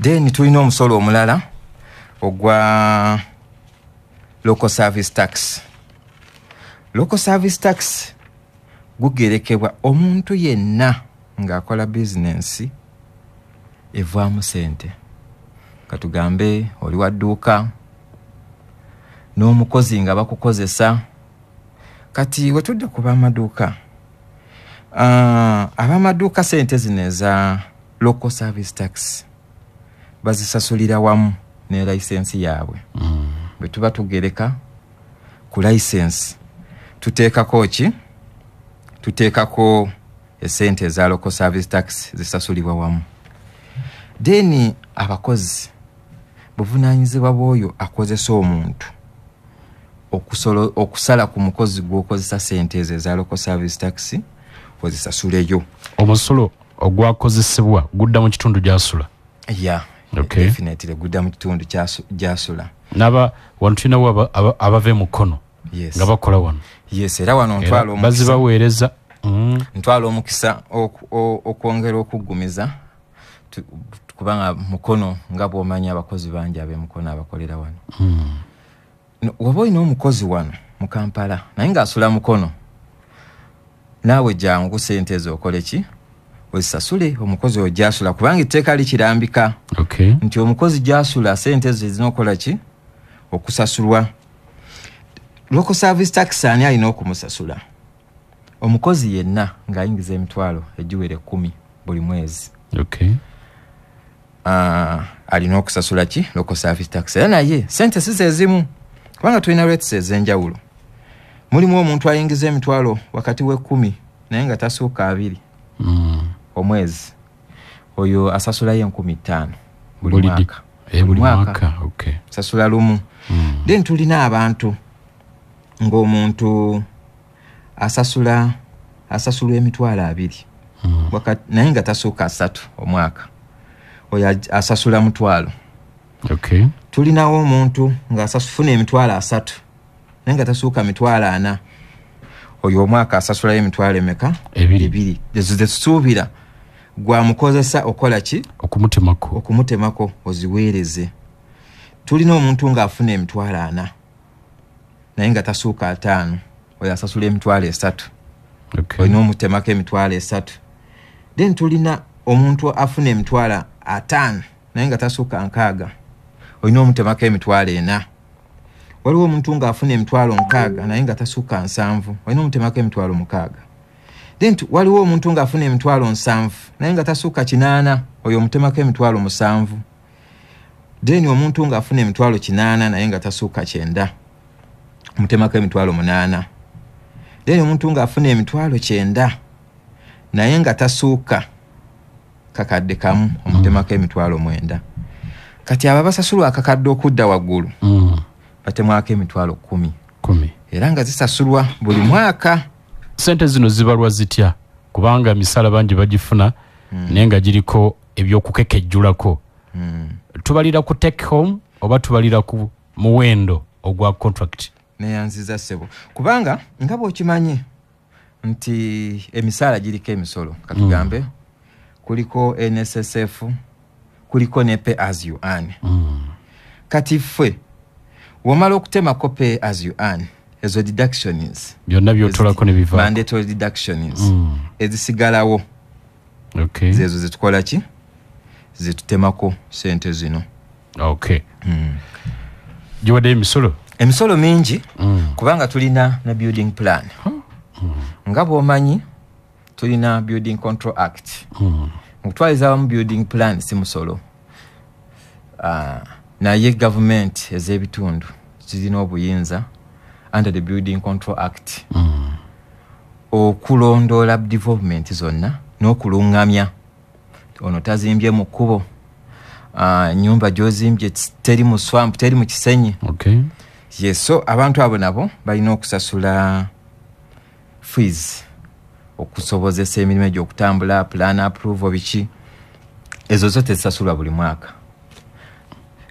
Then tulina omusolo omulala ogwa local service tax. Local service tax gugerekebwa omuntu yenna ng'akola bizinensi evaamu sente. Katugambe oli wa dduuka n'omukozi nga bakukozesa. Kati wetudde ku b'amaduuka, ab'amaduuka sente zino eza local service tax bazisasulira wamu ne license yaabwe. Bwe tuba tugereka ku license tuteekako ki? Tuteekako esente eza local service tax zisasulibwa wamu. Then abakozi buvunaanyizibwa bw'oyo akozesa omuntu okusala ku mukozi gw'okozesa sente ezo eza local service tax ozisasuleyo. Omusolo ogwakozesebwa gudda mu kitundu gy'asula. Yeah, definitely gudda mu kitundu gy'asula. Naba wano tulinawo abava Mukono nga bakola wano. Yes, era wano ntwala omukisa. Bazibaweereza. Ntwala omukisa okwongera okuggumiza kubanga Mukono nga bw'omanyi abakozi bangi ab'e Mukono abakolera wano. Waba olina omukozi wano mu Kampala naye ng'asula Mukono, naawe jangu sente ezo okole ki? Ozisasule omukozi oyo gy'asula kubanga etteeka likirambika nti omukozi gy'asula sente ezo zirina okukola ki? Okusasulwa. Local service tax ani alina okumusasula? Omukozi yenna ng'ayingiza emitwalo egiwera 10 buli mwezi. Alina okusasula ki? Local service tax. Era naye sente si ze zimu kubanga tulina rates ez'enjawulo. Mulimu omuntu ayingiza emitwalo wakati w'ekumi naye nga tasuuka 2 omwezi. Oyo asasulayo 5,000 buli mwaka. Buli mwaka. Sasula lumu. Then tulina abantu ng'omuntu asasula emitwalo 2 wakati naye nga tasuuka 3 omwaka. Oyo asasula 1,000. Tulinawo omuntu ng'asafuna emitwalo 3 naye nga tasuuka mitwalo 4. Oyo omwaka asasulayo emitwalo emeka? 2. Ezo zetusuubira gwamukozesa okola ki? Okumutemako. Okumutemako oziweereze. Tulina omuntu ng'afuna emitwalo 4 naye nga tasuuka 5. Oyo asasula emitwalo 3. Olina omutemako emitwalo 3. Then tulina omuntu afuna emitwalo 5 naye nga tasuuka 6. Olina omutemako emitwalo 4. Waliwo omuntu ng'afuna emitwalo 6 naye nga tasuuka 7. Olina omutemako emitwalo 6. Then waliwo omuntu ng'afuna emitwalo 7 naye nga tasuuka 8. Oyo omutemako emitwalo 7. Then omuntu ng'afuna emitwalo 8 naye nga tasuuka 9. Omutemako emitwalo 8. Then omuntu ng'afuna emitwalo 9 naye nga tasuuka kakadde kamu, omutemako emitwalo 9. Kati abo abasasulwa akakadde okudda waggulu batemwako emitwalo 10. Era nga zisasulwa buli mwaka. Sente zino zibalwa zitya? Kubanga misala bangi bagifuna naye nga giriko ebyokukekejjulako. Tubalira ku take home oba tubalira ku muwendo ogwa contract? Neyanziza ssebo. Kubanga nga bw'okimanyi nti emisaala giriko emisolo. Katugambe kuliko NSSF, kuliko ne pay as you earn. Kati ffe womala okutemako pay as you earn, ezo deductions byonna byotolako ne biva mandatory deductions ezisigalawo. Zezo zetukola ki? Zetutemako sente zino. Giwadde emisolo? Emisolo mingi kubanga tulina na building plan. Nga bw'omanyi tulina Building Control Act. Mukutwaliza wamu building plan si musolo. Naye gavumenti ez'ebitundu zirina obuyinza under the Building Control Act okulondoola development zonna n'okulungamya ono tazimbye mu kkubo, nyumba gy'ozimbye teri mu swamp, teri mu kisenyi. Yes, so abantu abo nabo balina okusasula fees okusobozesa emirimu egy'okutambula, plan approval, biki ezo zo tezisasulwa buli mwaka.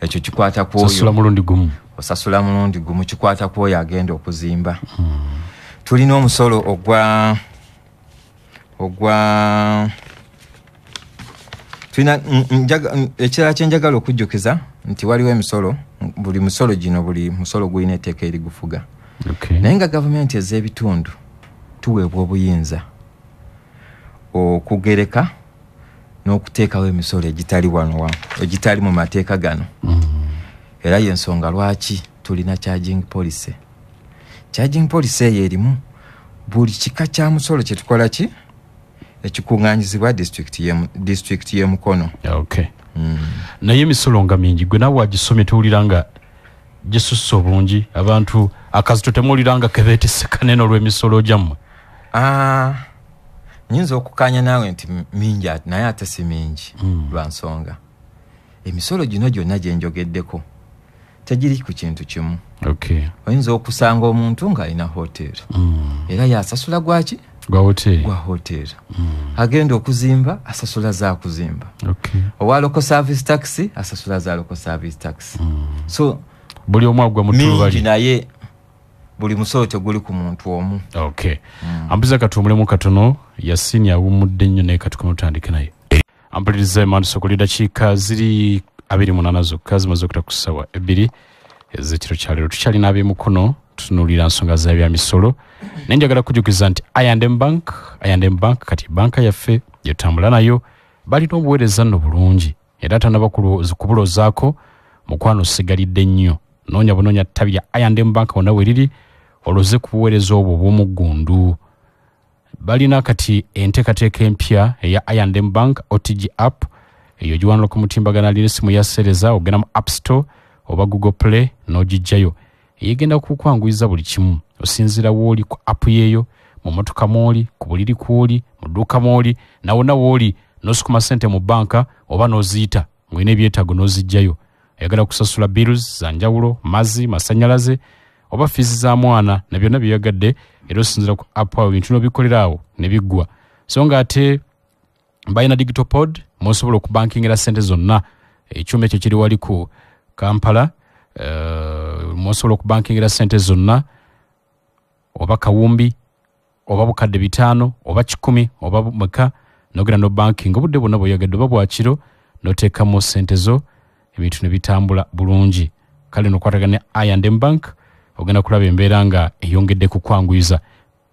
Ekyo kikwata ku oyo. Osasula mulundi gumu. Osasula mulundi gumu, kikwata ku oyo agenda okuzimba. Tulina omusolo ogwa tulina ekirala kye njagala okujjukiza nti waliwo emisolo, buli musolo gino, buli musolo gulina etteeka erigufuga. Naye nga gavumenti ez'ebitundu tuweebwa obuyinza okugereka n'okuteekawo emisolo egitali wano egitali mu mateeka gano. Era y'ensonga lwaki tulina charging policy. Charging policy eyo erimu buli kika kya musolo kye tukola ki ekikuŋŋaanyizibwa district y'e Mukono. Naye emisolo nga mingi, gwe naawe wagisomye towulira nga gisusse obungi, abantu akazito temuwulira nga kebeetisse kanene olw'emisolo gyammwe? Nyinza okukkaanya naawe nti mingi, naye ate si mingi lwa nsonga emisolo gino gyonna gye njogeddeko tegiri ku kintu kimu. Oyinza okusanga omuntu ng'alina hoteri era yasasula gwaki? Gwa hoteri. Agenda okuzimba asasula za kuzimba. Owa local service tax asasula za local service tax. So buli omu agwa mu mingi, naye buli musolo teguli ku muntu omu. Ampiza katumulemu katono, Yasini awummudde nnyo naye katukome tutandike naye. Ampuliriza Emmanduso ku dakiika ziri 28 zokka zimaze okutta ku ssaawa 2 ez'ekiro kya leero. Tukyalina ab'emukono, tutunuulira nsonga za byamisolo, naye njagala kujjukiza nti I&M Bank, I&M Bank kati banka yaffe gyetutambula nayo, balina obuweereza nno bulungi era tannaba kubulozaako mukwano osigalidde nnyo. Noonya bunoonya ttabi lya I&M Bank wonna we riri oloze ku buweereza obwo obw'omuggundu. Balina kati enteekateeka empya eya I&M Bank OTG app, eyo giwanula ku mutimbagano alina essimu ya seereza, ogenda mu App Store oba Google Play n'ogijjayo. Eyegenda kukwanguyiza buli kimu, osinziira w'oli ku app yeeyo, mu mmotoka mw'oli, ku buliri kw'oli, mu dduuka mw'oli, na wonna w'oli n'osukuma ssente mu banka oba n'oziyita ng'olina ebyetaago n'ozijjayo. Oyagala kusasula bills za njawulo, mazzi, masannyalaze oba fiizi za mwana na byonna byeyagadde, era osinziira ku app awo ebintu n'obikolera awo ne biggwa. So nga ate balina digital pod mw'osobola okubankingira ssente zonna, ekyuma ekyo kiri wali ku Kampala, mw'osobola okubankingira ssente zonna oba kawumbi oba bukadde 5 oba 100 oba meka, n'ogenda n'obankinga obudde bwonna bw'oyagadde oba bwakiro n'oteekamu ssente zo ebintu ne bitambula bulungi. Kale n'okwatagana ne I&M Bank ogenda kulaba embeera nga eyongedde kukwanguyiza.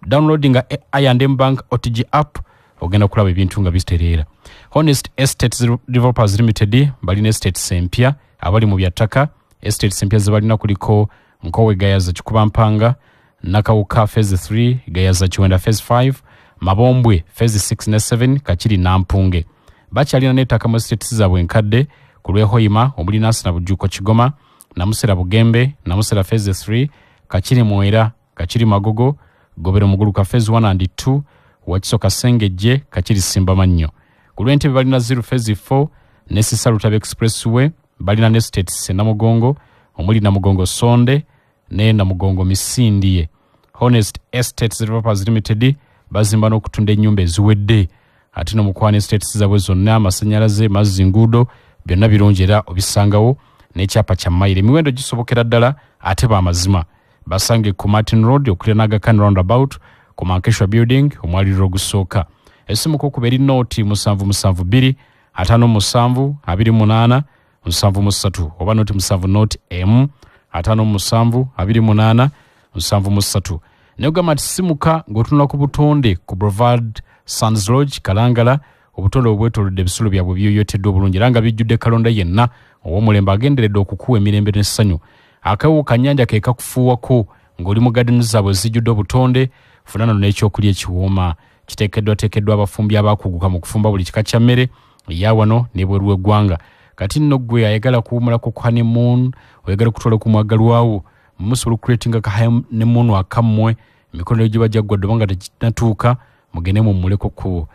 Downloadinga I&M Bank OTG app ogenda kulaba ebintu nga bitereera. Honest Estates Developers Limited balina estates empya abali mu byattaka. Estates empya ze balina kuliko Nkowe Gayaza Kikubampanga, Nakawuka Phase 3, Gayaza Kiwenda Phase 5, Mabombwe Phase 6 ne 7, Kakiri Nampunge. Bakyalina n'ettaka mu estates zaabwe enkadde ku lw'e Hoima omuli Nansana Bujuuko Kigoma, Namusera Bugembe, Namusera Phase 3, Kakiri Mwera, Kakiri Magogo, Gobero Muguluka Phase 1 and 2, Wakiso Kasengejje, Kakiri Simbamannyo. Ku lw'Entebbe balina 0 Phase 4 ne Sisa Lutabe Expressway, balina ne estates Namugongo omuli Namugongo Sonde ne Namugongo Misindie. Honest Estates Developers Limited bazimba n'okutunda ennyumba eziwedde, ate n'omukwano estates zaabwe zonna, amasannyalaze, mazzi, nguudo, byonna birungi era obisangawo n'ekyapa kya mayiro. Emiwendo gisobokera ddala ate b'amazima. Basange ku Martin Road okuliraana Aga Khan Roundabout ku Mankeshwa Building omwaliriro ogusooka. Essimu kukuba eri nooti 772 57 28 73 oba nooti 7 nooti M 57 28 73. Naye ogamba nti simuka ng'otunula ku butonde ku Brevard Sands Lodge Kalangala. Obutonde obwetoolodde ebisulo byabwe biyoyoteddwa obulungi era nga bijjudde kalonda yenna ow'omulembe agenderedde okukuwa emirembe n'essanyu. Akawo kannyanja ke kakufuuwako ng'oli mu gadeni zaabwe zijjudde obutonde, funa nno n'ekyokulya ekiwooma kiteekeddwateekeddwa abafumbi abakuguka mu kufumba buli kika kya mmere eya wano n'ebweru w'eggwanga. Kati nno gwe ayagala kuwumulako ku honeymoon, oyagala kutwala ku mwagalwawo, musobola okucreatinga ka honeymoon akammwe, emikono giba gyaggwadde oba nga teginatuuka, mugende muwummuleko ku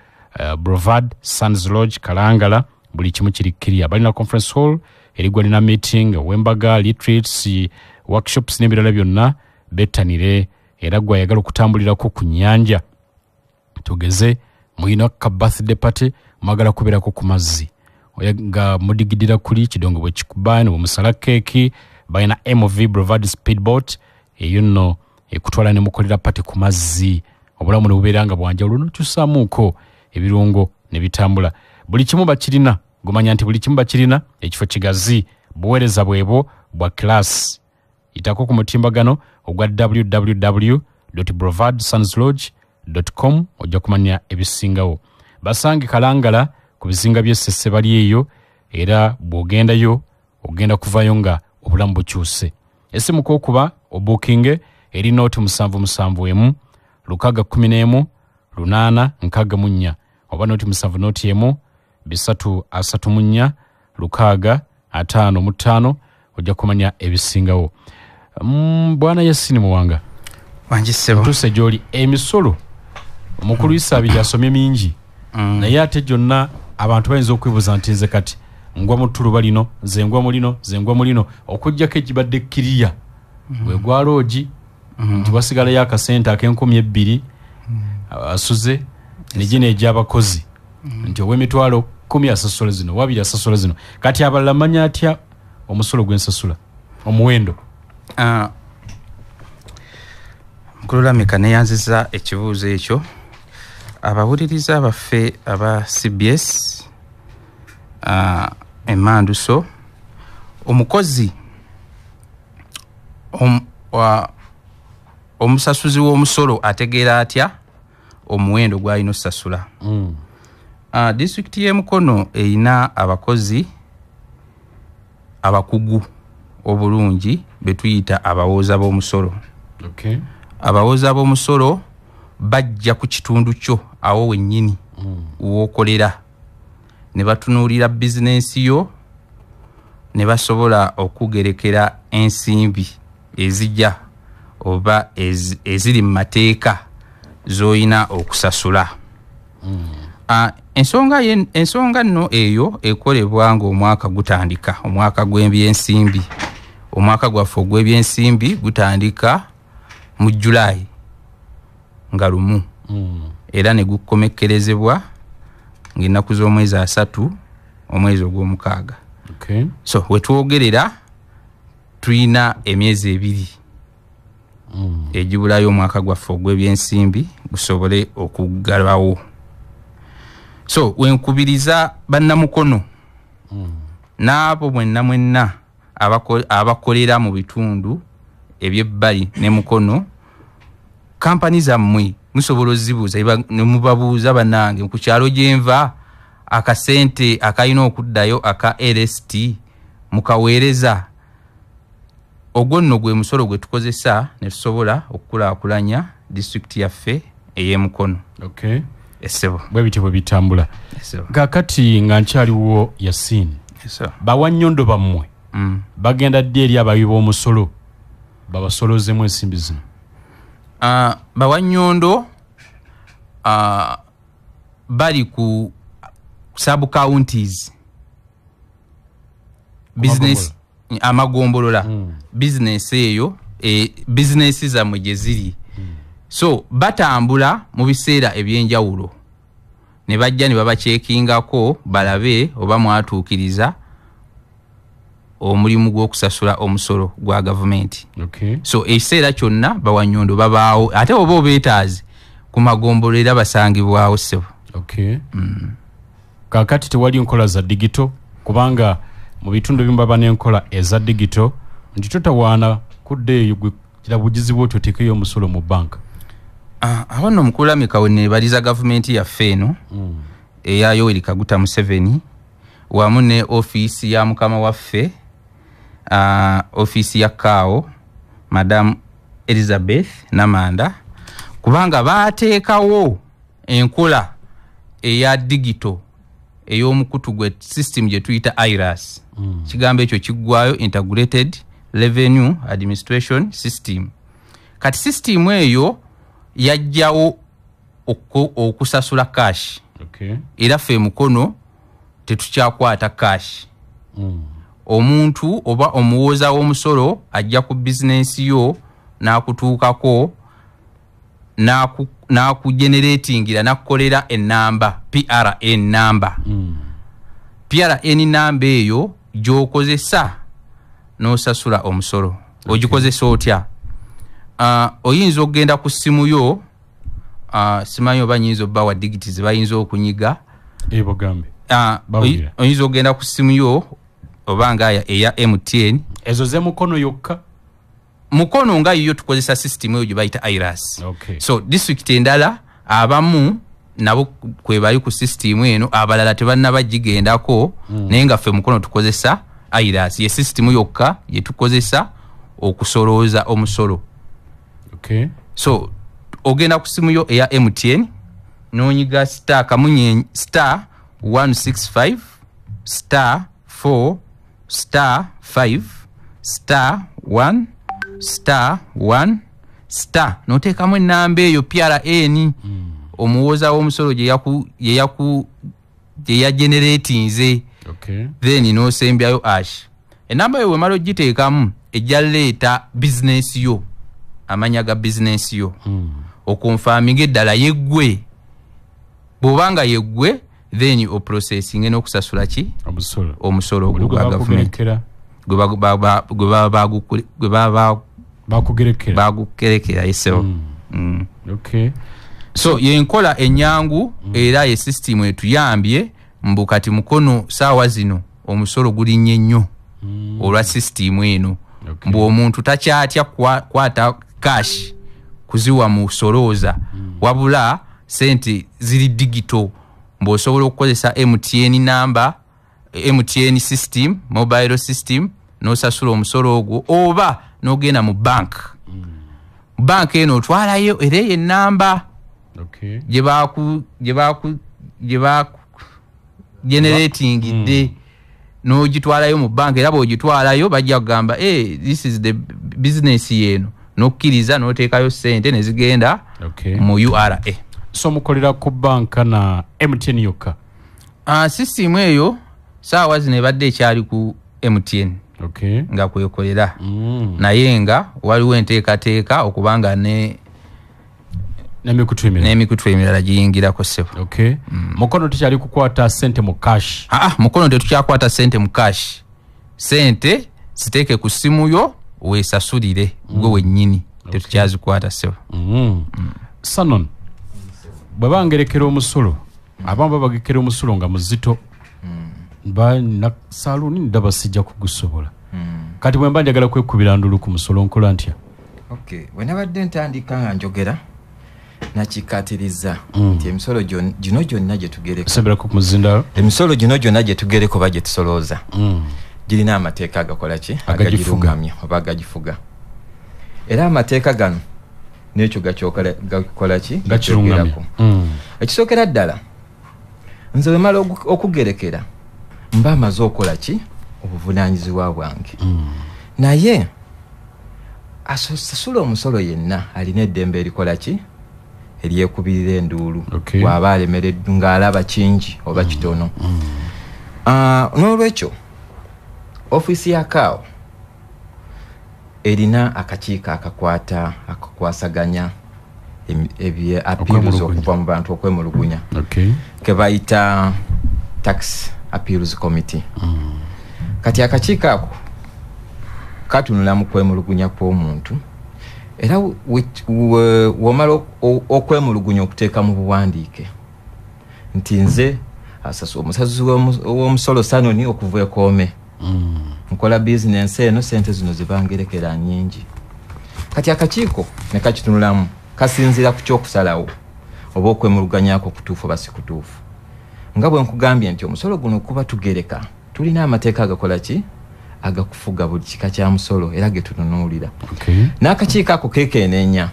Brovad Sands Lodge Kalangala. Buli kimu kiri clear. Balina conference hall erigwa lina meeting, wembaga, retreats, workshops n'ebirala byonna, bettanire. Era gwe ayagala okutambulirako ku nnyanja, tugeze muyina ka birthday party, mwagala kubeerako ku mazzi nga mudigidira kuli kidongo bwe kikuba ne bwemusala keeki, balina MV Brovad Speedboat eyo nno ekutwala ne mukolera party ku mazzi, obulamu ne bubeera nga bwanjawulo, nokyusaamuuko ebirungo ne bitambula. Buli kimu bakirina, gumanya nti buli kimu bakirina, ekifo kigazi, buweereza bwebwo bwa class. Yitako ku mutimbagano ogwa www.brovadsanslodge.com ojja kumanya ebisingawo. Basange Kalangala ku bizinga by'Essese bali eyo, era bw'ogendayo ogenda kuvayo nga obulamu bukyuse. Essimu k'okuba obuukinge eri 077 611 864 oba 071 334 655 ojja kumanya ebisingawo. Bwana Yasini Muwanga, tuse gy'oli. Emisolo omukulu Isabirye asomye mingi, naye ate gyonna abantu bayinza okwebuuza nti nze kati ngwa mu ttuluba lino, nze ngwa mu lino, nze ngwa mu lino, okuggyako ekibadde kkiriya bwe gwa loogi nti wasigalayo akasente ak'enkumi ebbiri asuze ne gino egy'abakozi nti ow'emitwalo 10 asasula zino, wabiri asasula zino. Kati abalala manya atya omusolo gw'ensasula omuwendo? Mukulu Lameka, neyanziza ekibuuzo ekyo. Abawuliriza baffe aba CBS emanduso, omukozi omusasuzi w'omusolo ategeera atya omuwendo gw'alina okusasula? Disitulikiti y'e Mukono erina abakozi abakugu obulungi betuyita abawooza b'omusolo. Abawooza b'omusolo bajja ku kitundu kyo awo wennyini w'okolera, ne batunuulira bizinensi yo, ne basobola okugerekera ensimbi ezijja oba eziri mu mateeka z'olina okusasula. Ensonga nno eyo ekolebwa ng'omwaka gutandika, omwaka gw'ebyensimbi. Omwaka gwaffe ogw'ebyensimbi gutandika mu Julayi nga 1 era ne gukomekkerezebwa ng'ennaku z'omwezi 3 omwezi ogw'omukaaga. So wetwogerera tulina emyezi 2 egibulayo omwaka gwaffe ogw'ebyensimbi gusobole okuggalwawo. So wenkubiriza bannamukono n'abo mwenna mwenna abakolera mu bitundu ebyebbali ne Mukono, kampani zammwe musobola ozibuuza ne mubabuuza, bannange ku kyalo gye nva akasente akalina okuddayo aka LST mukaweereza. Ogwo nno gwe musolo gwe tukozesa ne tusobola okukulaakulanya disitulikiti yaffe ey'e Mukono. Essebo bwe bityo bwe bitambula. Kaakati nga nkyaliwo Yasini, bawannyondo bammwe bagenda ddi eri abawi b'omusolo babasolozemu ensimbi zino? Bawannyondo bali ku sub counties business amagombolola business eyo business zammwe gye ziri. So batambula mu biseera ebyenjawulo ne bajja ne babakyekingako balabe oba mwatuukiriza omulimu gw'okusasula omusolo gwa gavumenti. So ekiseera kyonna bawannyondo babaawo, ate oba obeetaazi ku magombolola era basangibwawo ssebo. Kaakati tewali nkola za digito, kubanga mu bitundu ebimu baba n'enkola eza digito nti totawaana kudda eyo gwe kirabugizibwa otyo oteekeyo omusolo mu banka. Awo nno Mukulu Lameka we neebaliza gavumenti yaffe eno eya Yoweri Kaguta Museveni wamu ne ofiisi ya mukama waffe, ofiisi ya Kaawo Madam Elizabeth Namanda, kubanga baateekawo enkola eya digito ey'omukutu gwe system gye tuyita IRAS. Kigambo ekyo kiggwayo Integrated Revenue Administration System. Kati system eyo yajjawo okusasula cash. Era ffe Mukono tetukyakwata cash. Omuntu oba omuwooza w'omusolo ajja ku bizinensi yo n'akutuukako n'akugeneratingira n'akukolera ennamba PRN number. PRN number eyo gy'okozesa n'osasula omusolo. Ogikozesa otya? Oyinza okugenda ku ssimu yo, simanyi oba nyinza obbawa digiti ze bayinza okunyiga. Bogambe. Oyinza okugenda ku ssimu yo oba nga eya MTN. Ezo ze Mukono yokka? Mukono nga yo tukozesa system eyo gye bayita IRAS. So district endala abamu nabo kwe bali ku system eno, abalala tebannaba gigendako, naye nga ffe Mukono tukozesa IRAS. Ye system yokka gye tukozesa okusolooza omusolo. So ogenda ku simu yo eya MTN n'onyiga star kamunye star 165 star 4 star 5 star 1 star 1 star, n'oteekamu ennamba eyo PRN omuwooza w'omusolo gye yageneratinze. Then n'osembyayo ash. Ennamba eyo wemala ogiteekamu ejja leeta bizinensi yo, amanya ga bizinensi yo, okonfaminga eddala yeggwe. Bw'obanga yeggwe, then oprocessinge n'okusasula ki? Omusolo gwa gavumenti gwe baba bakugerekera esewo. So yenkola enyangu era ye system etuyambye mbu kati Mukono saawa zino omusolo gulinnye nnyo olwa system eno. Mbu omuntu takyatya kwata cash kuziwa mu solooza, wabula sente ziri digital. Mbu osobola okukozesa MTN number, MTN system, mobile system, n'osasula omusolo ogwo, oba n'ogenda mu bank. Bank eno otwalayo era eyo ennamba gye baku generatingidde, n'ogitwalayo mu bank. Era bw'ogitwalayo bajja kugamba this is the business yeno, n'okkiriza n'oteekayo ssente ne zigenda mu URA. So mukolera ku banka na MTN yokka? System eyo saawa zino ebadde ekyali ku MTN nga kwekolera, naye nga waliwo enteekateeka okubanga n'emikutu emirala giyingirako ssebo. Mukono tekyali kukwata ssente mu cash? Mukono tetukyakwata ssente mu cash. Ssente ziteeke ku ssimu yo weesasulire gwe wennyini, tetukyazikwata ssebo. Sanon, bwe bangerekera omusolo, abamu babagekera omusolo nga muzito, mba na saluuni ndaba sijja kugusobola. Kati bwe mba njagala kwekubira ndulu ku musolo nkola ntya? Bwe nabadde ntandika nga njogera nakikkaatiriza nti emisolo gino gyonna gye tugereka, semberako ku muzindaalo, emisolo gino gyonna gye tugereka oba gye tusolooza girina amateeka agakola ki? Agagirungamya oba agagifuga. Era amateeka gano n'ekyo gakola ki? Gakirungamya. Ekisookera ddala, nze bwe mala okugerekera mba amaze okola ki? Obuvunaanyizibwa bwange. Naye asasula omusolo yenna alina eddembe erikola ki? Eryekubirira enduulu bw'aba alemereddwa ng'alaba kingi oba kitono. N'olwekyo ofiisi ya CAO erina akakiiko akakwata akakwasaganya appeals okuva mu bantu okwemulugunya, ke bayita Tax Appeals Committee. Kati akakiiko ako katunula mu kwemulugunya kw'omuntu, era womala okwemulugunya okuteeka mu buwandiike nti nze omusazi w'omusolo Sanoni okuva Ekoome, nkola bizinensi eno, sente zino zibangerekera nnyingi. Kati akakiiko ne kakitunulamu, kasinziira ku kyokusalawo oba okwemuluganyako kutuufu oba si kutuufu. Nga bwe nkugambye nti omusolo guno kuba tugereka, tulina amateeka agakola ki? Agakufuga buli kika kya musolo era ge tutunuulira. N'akakiiko ako keekeneenya,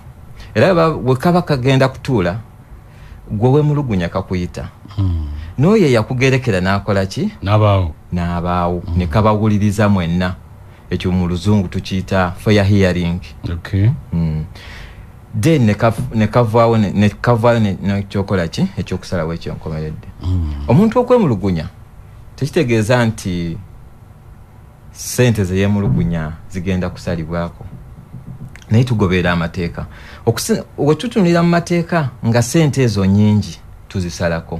era bwe kaba kagenda kutuula gwe weemulugunya kakuyita. N'oyo eyakugerekera n'akola ki? N'abaawo. Ne kabawuliriza mwenna. Ekyo mu luzungu tukiyita fair hearing. Then ne kavaawo nekyokola ki? Ekyokusalawo ekyenkomeredde. Omuntu okwemulugunya tekitegeeza nti sente ze yeemulugunya zigenda kusalibwako, naye tugoberera amateeka. We tutunulira mu mateeka nga sente ezo nnyingi tuzisalako,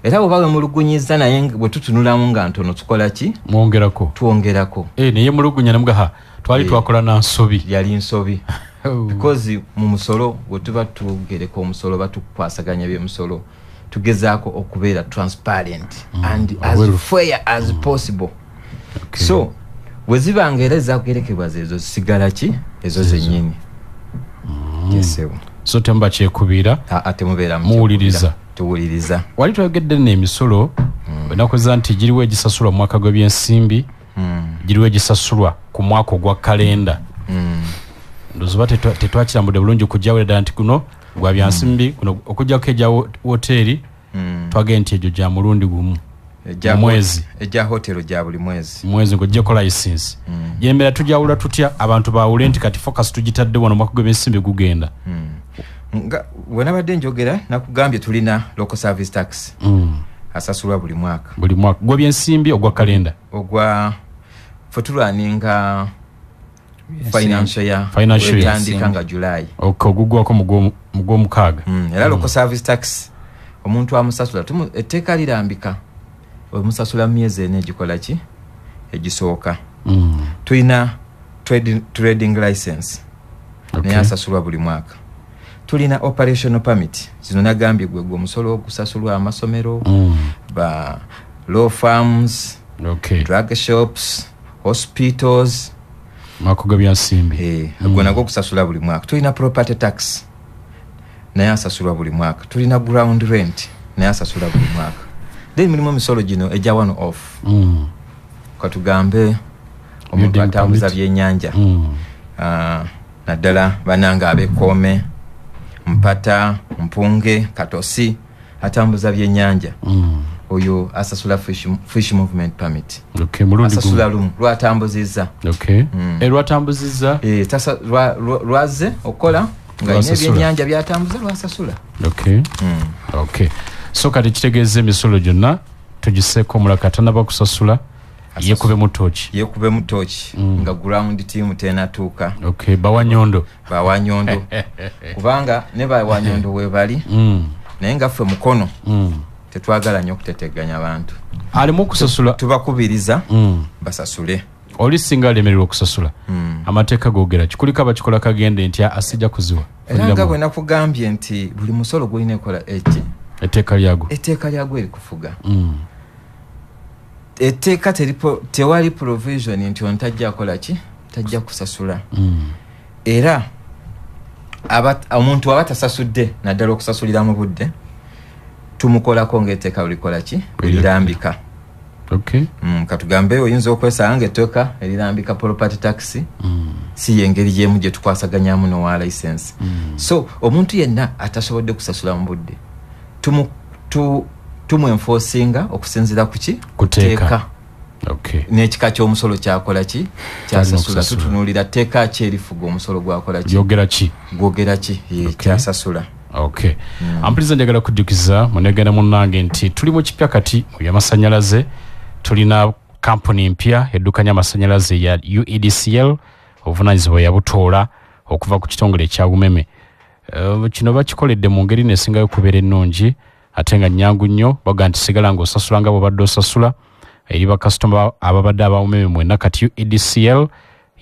era bw'oba wemulugunyiza naye bwe tutunulamu nga ntono tukola ki? Mwongerako. Twongerako. Naye mulugunya nemugaha twali twakola na nsobi. Yali nsobi. Because mu musolo bwe tuba tugereka omusolo batukwasaganya by'emisolo, tugezaako okubeera transparent and as fair as possible. So bwe zibanga era ezakugerekebwa zeezo zisigala ki? Ezo zennyini. So temuba kyekubiira, temubeera muwuliriza. Tuwuliriza. Wali twayogedde nno emisolo enakuza nti giriwo egisasulwa mu mwaka gw'ebyensimbi, giriwo egisasulwa ku mwaka ogwa kalenda. Ndowooza tetwakirambudde bulungi okujjawera ddala nti guno gwa byansimbi, guno okuggyako egya woteeri twagenda nti egyo gya mulundi gumu mwezi. Egya hotero gya buli mwezi. Mwezi ng'oggyeko license. Yembeera tujawula tutya abantu baawule nti kati focus tugitadde wano omwaka gw'ebyensimbi gugenda? Nga we nabadde njogera nakugambye tulina local service tax asasulwa buli mwaka. Buli mwaka gw'ebyensimbi ogwa kalenda? Ogwa ffe tulwaninga financial year etandika nga July. Okay, ogugwako mu gw'omukaaga. Era local service tax omuntu amusasula etteeka lirambika omusasula myezi ena egikola ki? Egisooka. Tulina trading license naye asasulwa buli mwaka. Tulina operational permit, zino nagambye gwe omusolo ogusasulwa amasomero, ba law firms, drug shops, hospitals, mwaka gw'ebyansimbi. Gwe nagwo okusasula buli mwaka. Tulina property tax naye asasulwa buli mwaka. Tulina ground rent naye asasula buli mwaka. Then mulimu emisolo gino egya one off. Katugambe omuntu atambuza byennyanja, naddala bannange ab'ekkoome, Mpata, Mpunge, Katosi, atambuza byennyanja. Oyo asasula fish movement permit. Asasula lumu lwatambuzizza. Lwatambuzizza? Lwazze okukola nga alina ebyennyanja byatambuza lwasasula. So kati kitegeeza emisolo gyonna tugiseeko omulaka tannaba kusasula yeekubemu tooki. Yeekubemu tooki nga ground team tenatuuka. Bawanyondo. Bawanyondo. Kubanga ne bawanyondo we bali naye nga ffe mukono tetwagala nnyo okuteteganya abantu. Alimu okusasula tubakubiriza basasule. Oli singa alemererwa okusasula amateeka googera kikuliko abakikola kagende nti asijja kuziwa. Era nga bwe nakugambye nti buli musolo gulina ekola eki? Etteeka lyagwo. Etteeka lyagwo erikufuga. Etteeka tewali provision nti ono tajja kukola ki? Tajja kusasula. Era omuntu aba tasasudde naddala okusasulira mu budde tumukolako ng'etteeka likola ki? Lirambika. Katugambe oyinza okwesanga ng'etteeka erirambika property tax si y'engeri y'emu gye tukwasaganyamu n'owa license. So omuntu yenna atasobodde kusasula mu budde tumwenforcinga okusinziira ku ki? Ku tteeka. N'ekika ky'omusolo kyakola ki? Kyasasula. Tutunuulira tteeka ki erifuga omusolo gwakola ki? Lyogera ki? Gwogera ki? Kyasasula. Ampuliriza njagala kujjukiza munegenda munnange nti tuli mu kipya kati mu byamasannyalaze. Tulina kampuni mpya eddukanya amasannyalaze ya UEDCL, obuvunaanyizibwa yabutoola okuva ku kitongole ekya Umeme. Kino bakikoledde mu ngeri nesingayo okubeera ennungi ate nga nnyangu nnyo. Baga nti sigala ng'osasula nga bw'obadde osasula eri bakasitoma ababadde aba Umeme mwenna. Kati UEDCL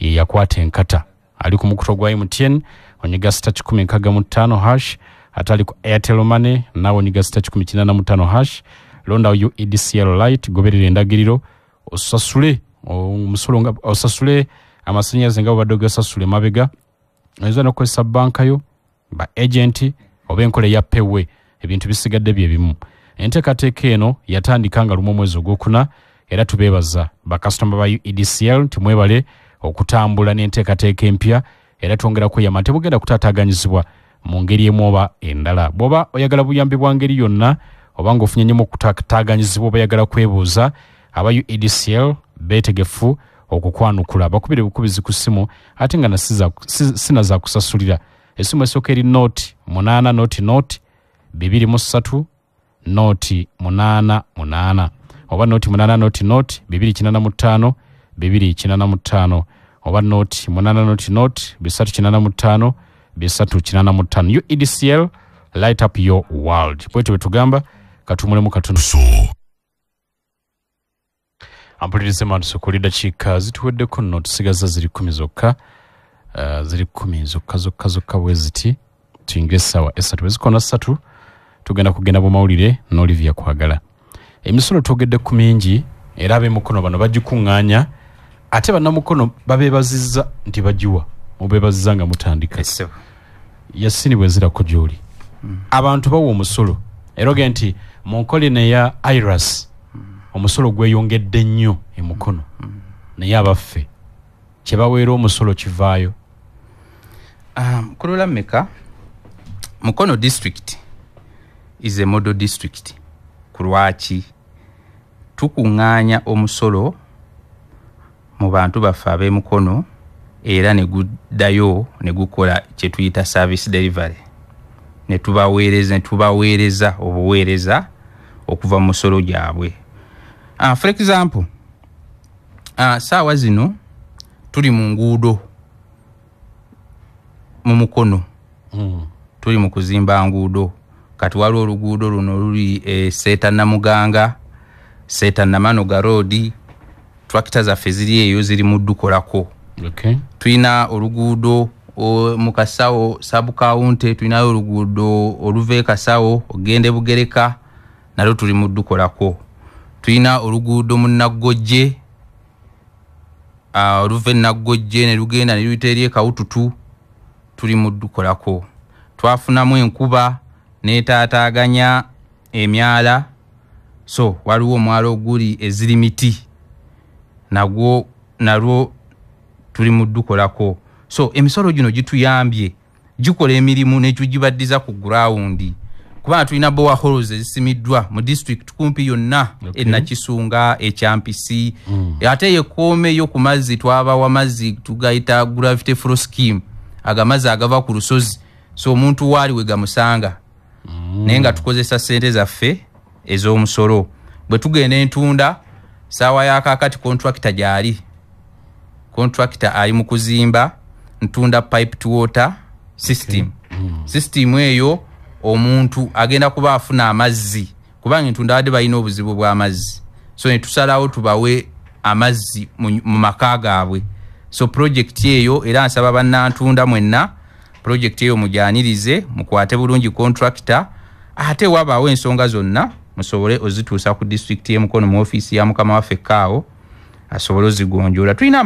ye yakwata enkata. Ali ku mukutu gwa MTN onyiga *165# ate ali ku Airtel Money naawe onyiga *185# londa UEDCL Lite, goberera endagiriro osasule omusolo nga osasule amasannyalaze nga bw'obadde ogasasula emabega. Oyinza n'okukozesa banka yo, ba agent oba enkola eya pewe, ebintu bisigadde bye bimu. Enteekateeka eno yatandika nga 1 omwezi ogwokuna era tubeebaza bakasitoma ba UEDCL nti mwebale okutambula n'enteekateeka empya, era twongera kweyama temugenda kutaataaganyizibwa mu ngeri emu oba endala. Bw'oba oyagala buyambi bwa ngeri yonna oba ng'ofunye nnyo mu kutaaganyizibwa oba oyagala kwebuuza, aba UEDCL beetegefu okukwanukula. Bakubire bukubizi ku ssimu ate nga sina za kusasulira. Essimu esooka eri 0 8 0 0 23 0 8 8 oba 0 8 0 0 285 285 oba 0 8 0 0 385 385. UEDCL, light up your world. Bwetyo bwe katumulemu katono. Ampulirize manduso kuli dakiika zituweddeko nno, tusigaza ziri 10 zokka, ziri 10 zokka zokka zokka bwe ziti, tuyingire essaawa 3 bwe zikona 3 tugenda kugenda mu mawulire n'Olivia Kwagala. Emisolo twogedde ku mingi era ab'emukono bano bagikuŋŋaanya, ate bannamukono babeebazizza nti bagiwa, mubeebazizza nga mutandika. Yasini bwe nzirako gy'oli, abantu bawa omusolo era ogenda nti mu nkola eno eya IRAS omusolo gweyongedde nnyo emukono, naye abaffe kye baweera omusolo kivaayo. Kulula mmeka, Mukono district is a model district. Ku lwaki tukuŋŋaanya omusolo mu bantu baffe ab'emukono era ne guddayo ne gukola kye tuyita service delivery, ne tubaweereza obuweereza okuva mu musolo gyabwe. For example, saawa zino tuli mu nguudo mu Mukono, tuli mu kuzimba nguudo. Kati waliwo oluguudo luno luli Seeta Namuganga, Seeta Namanoga Road, tractor zaffe ziri eyo ziri mu ddukolako. Tulina oluguudo mu Kasawo sub county, tulinayo oluguudo oluva e Kasawo ogenda e Bugereka, nalwo tuli mu ddukolako. Tulina oluguudo mu Naggojje, oluva e Naggojje ne lugenda ne luyita eri e Kawututu, tuli mu ddukolako. Twafunamu enkuba n'etaataaganya emyala, so waliwo omwala oguli ezirimiti nagwo nalwo tuli mu ddukolako. So emisolo gino gituyambye, gikola emirimu ne tugibaddiza ku ground, kubanga tulina boreholes ezisimiddwa mu district kumpi yonna, e Nakisunga, e Kyampisi, ate yekoome yo ku mazzi twabawa mazzi tugayita gravity flow scheme, agamazzi agava ku lusozi, so omuntu waali we gamusanga, naye nga tukozesa ssente zaffe ez'omusolo. Bwe tugenda entunda saawa ya kaakati contractor gy'ali, contractor ali mu kuzimba Ntunda pipe to water system. System eyo omuntu agenda kuba afuna amazzi, kubanga Entunda badde balina obuzibu bw'amazzi, so ne tusalawo tubawe amazzi mu maka gaabwe. So project eyo era nsaba bannantunda mwenna project eyo mugyanirize, mukwate bulungi contractor, ate wabaawo ensonga zonna musobole ozituusa ku district y'e Mukono mu ofiisi ya mukama waffe Kaawo asobole ozigonjoola. Tulina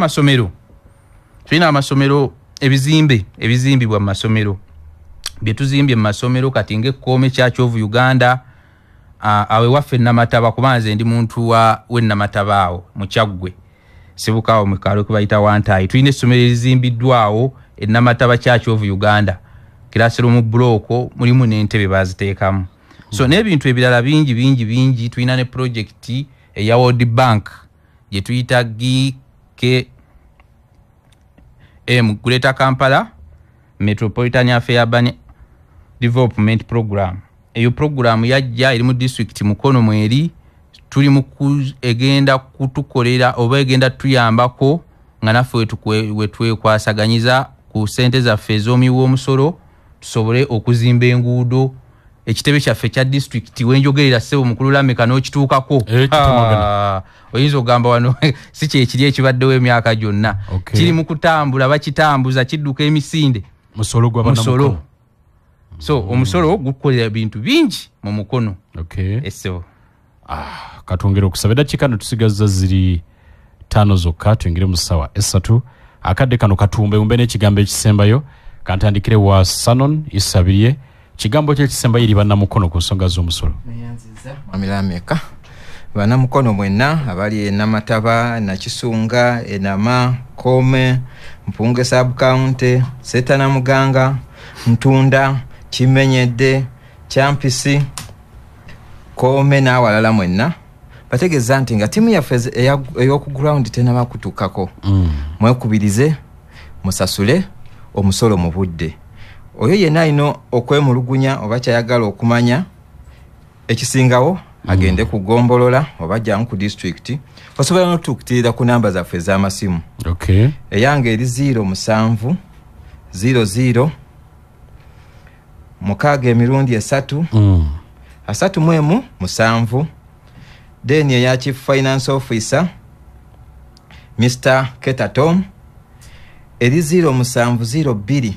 amasomero, ebizimbe ebizimbibwa mu masomero bye tuzimbye mu masomero kati ng'ekkoome Church of Uganda, awe waffe Namataba, kuba nze ndi muntu w'e Namataba awo mu Kyaggwe, sibukaawo mu kaalo ke bayita Wantaayi. Tulina essomero erizimbiddwawo e Namataba Church of Uganda, classroom block mulimu n'entebe baaziteekamu. So n'ebintu ebirala bingi bingi bingi. Tulina ne project eya World Bank gye tuyita GKM, Greater Kampala Metropolitan Affair Urban Development Program. Eyo program yajja eri mu district Mukono mweri, tuli mu egenda kutukolera oba egenda tuyambako nga naffe wetwekwasaganyiza ku ssente zaffe ez'omuwi w'omusolo tusobole okuzimba enguudo. Ekitebe kyaffe kya district wenjogerera ssebo mukulu Lameka n'okituukako, oyinza okugamba wano si kyekiri ekibaddewo emyaka gyonna. Kiri mu kutambula, bakitambuza, kidduka emisinde, musolo gwa bannamukono. So omusolo gukolera ebintu bingi mu Mukono. Essebo katwongere okusaba eddakiika no tusigazza ziri 5 zokka, tuyingire mu ssaawa 3. Akadde kano katumbe umbe n'ekigambo ekisembayo. Kantandikire wa Sanon Isabirye, kigambo kye ekisembayo eri bannamukono ku nsonga z'omusolo. Mwami Lameka, bannamukono mwenna abali e Namataba, Nakisunga, Enama, Kome, Mpunge sub county, Seeta Namuganga, Ntunda, Kimenyedde, Kyampisi, Kome n'awalala mwenna bategeeza nti nga ttiimu yaffe ey'oku ground tennaba kutuukako, mwekubirize musasule omusolo mu budde. Oyo yenna alina okwemulugunya oba kyayagala okumanya ekisingawo agende ku ggombolola oba jangu ku disitulikiti, osobola n'otuukirira ku namba zaffe ez'amasimu. Eyange eri 07 00 6 emirundi 3 31 7. Then eya Chief Finance Officer Mr. Ketatom eri 07 02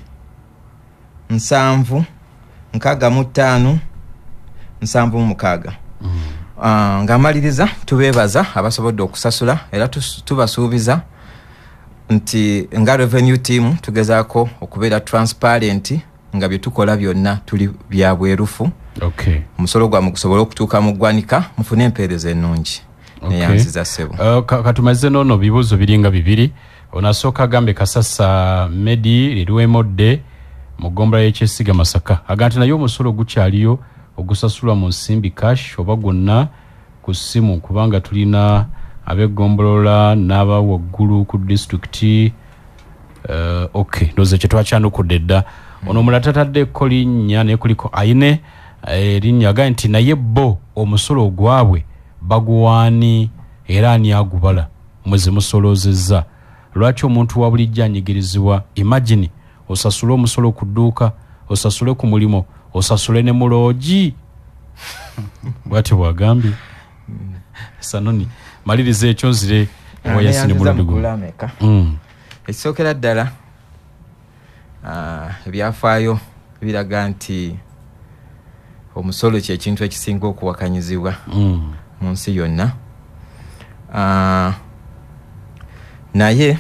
7 65 76. Nga maliriza tubeebaza abasobodde okusasula era tubasuubiza nti nga revenue team tugezaako okubeera transparent nga bye tukola byonna tuli bya bwerufu. Omusolo gwammwe gusobole okutuuka mu ggwanika mufune empeereza ennungi. Neyanziza ssebo. Katumaze nono bibuuzo biringa bibiri. Onasooka agambe Kasasa Medi liriwemodde mu ggombolola y'Ekyesiga Masaka, agamba nti naye omusolo gukyaliyo ogusasulwa mu nsimbi cash oba gwonna ku ssimu, kubanga tulina ab'eggombolola n'aba waggulu ku disitulikiti. Ndowooza ekyo twakyanukudde dda. Ono omulala tataddeko linnya naye kuliko ayine erinnya, agambye nti naye bo omusolo ogwabwe baguwaani era ani agubala mwezi musoloozezza? Lwaki omuntu wa bulijjo anyigirizibwa? Imagine osasule omusolo ku dduuka, osasule ku mulimu, osasule ne muloogi. Bw'atyo bw'agambye. Sanoni, maliriza ekyo nzire ewa Yasini mulundi guno. Ekisookera ddala ebyafaayo biraga nti omusolo kye kintu ekisinga okuwakanyizibwa mu nsi yonna. Naye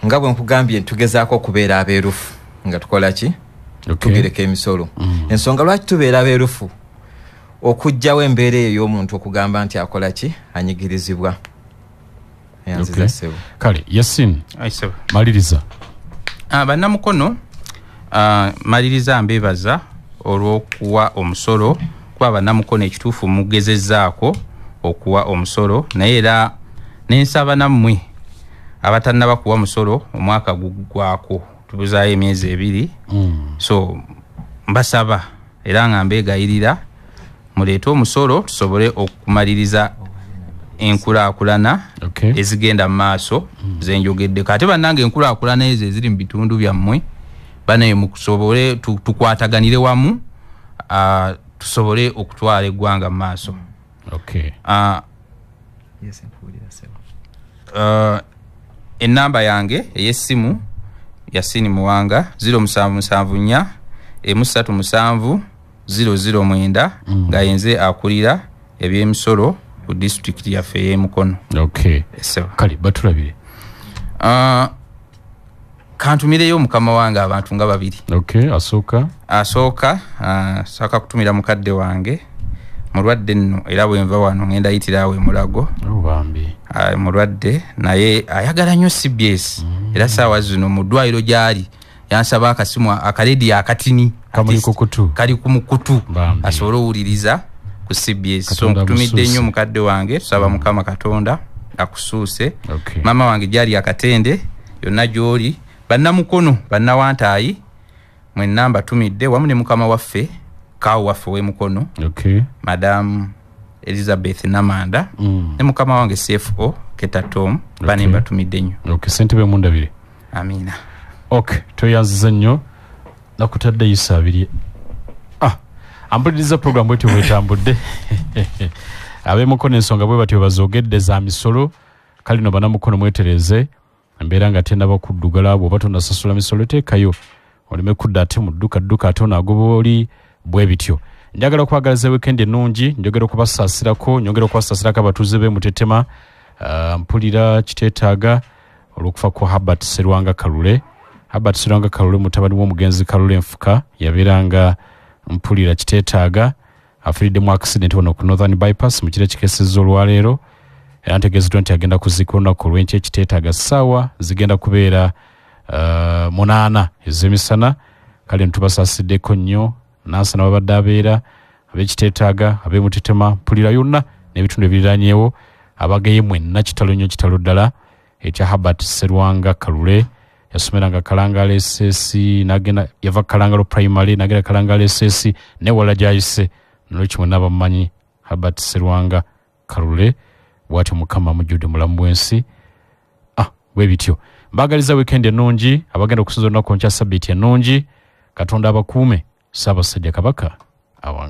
nga bwe nkugambye tugezaako okubeera abeerufu nga tukola ki? Tugereka emisolo. Ensonga lwaki tubeera abeerufu okuggyawo embeera eyo y'omuntu okugamba nti akola ki? Anyigirizibwa. Yanziza ssebo. Kale Yasin, maliriza. Bannamukono, maliriza mbeebaza olw'okuwa omusolo, kuba bannamukono ekituufu mugezezzaako okuwa omusolo, naye era nensaba nammwe abatannaba kuwa musolo omwaka guggwako tubuzaayo emyezi 2. So mbasaba era nga mbeegayirira muleete omusolo tusobole okumaliriza enkulaakulana ezigenda mu maaso zenjogeddeko. Ate bannange enkulaakulana ezo eziri mu bitundu byammwe banaye mukusobole tukwataganire wamu, tusobole okutwala eggwanga mu maaso. Enamba yange ey'essimu Yasini Muwanga 0774 137 009 nga yenze akulira ebyemisolo ku disitulikiti yaffe ey'Emukono. Kale batulabire. Kantumireyo mukama wange abantu nga babiri. Asooka saka kutumira mukadde wange mulwadde nno, era bwenva wano ngenda yitira awo Mulago. Mulwadde naye ayagala nnyo CBS. Era saawa zino mu ddwaliro gy'ali yansaba akasimu akalediyo akatini kali ku mukutu asobole owuliriza ku CBS. So nkutumidde nnyo mukadde wange, tusaba Mukama Katonda akusuuse. Maama wange gy'ali Akatende yonna gy'oli, bannamukono bannawantaayi mwenna mbatumidde wamu ne mukama waffe kaawo waffe w'Emukono, Madam Elizabeth Namanda, ne mukama wange CFO Ketatom, bane mbatumidde nnyo. Ssentebe mundabire. Amina. Tweyanziza nnyo nakutadde Isa abiri. Ampuliriza program bwetyo bwetambudde. Ab'Emukono ensonga bwe batyo bazoogedde za misolo. Kale no bannamukono mwetereze embeera nga tennaba kuddugala, bw'oba tonnasasula misolo teekayo oleme kudda ate mu dduka dduka ate onaagoba oli bwe bityo. Njagala okwagaliza weekend ennungi, njogera okubasaasirako, nyongera okubasaasirako abatuuze b'e Mutetema. Mpulira kiteetaaga olw'okufa kwa Herbert Serwanga Kalule. Herbert Serwanga Kalule mutabani w'omugenzi Kalule Nfuka, yabeeranga mpulira kiteetaaga, afiiridde mu accident wano ku Northern Bypass mu kiro ekikeesezza olwaleero. Era ntegeezeddwa nti agenda kuziika olunaku olw'enkya ekiteetaaga ssaawa zigenda kubeera 8 ez'emisana. Kale ntubasaasiddeko nnyo Nansana babadde abeera Ab'ekiteetaaga, ab'emutetema, mpulira yonna n'ebitundu ebiriranyeewo, abageye mwenna kitalo nnyo, kitalo ddala ekya Herbert Serwanga Kalule. Yasomeranga Kalangala SS, nagenda yava Kalangalo Primary nagenda Kalangala SS newala gyayise, nolwekyo mwenna bamumanyi Herbert Serwanga Kalule. Bwatyo Mukama amujjudde mulamu bw'ensi. Bwe bityo, mbaagaliza weekend ennungi, abagenda okusinza olunaku nkya sabbiiti ennungi. Katonda abakuume. Ssaabasajja Kabaka awangaale.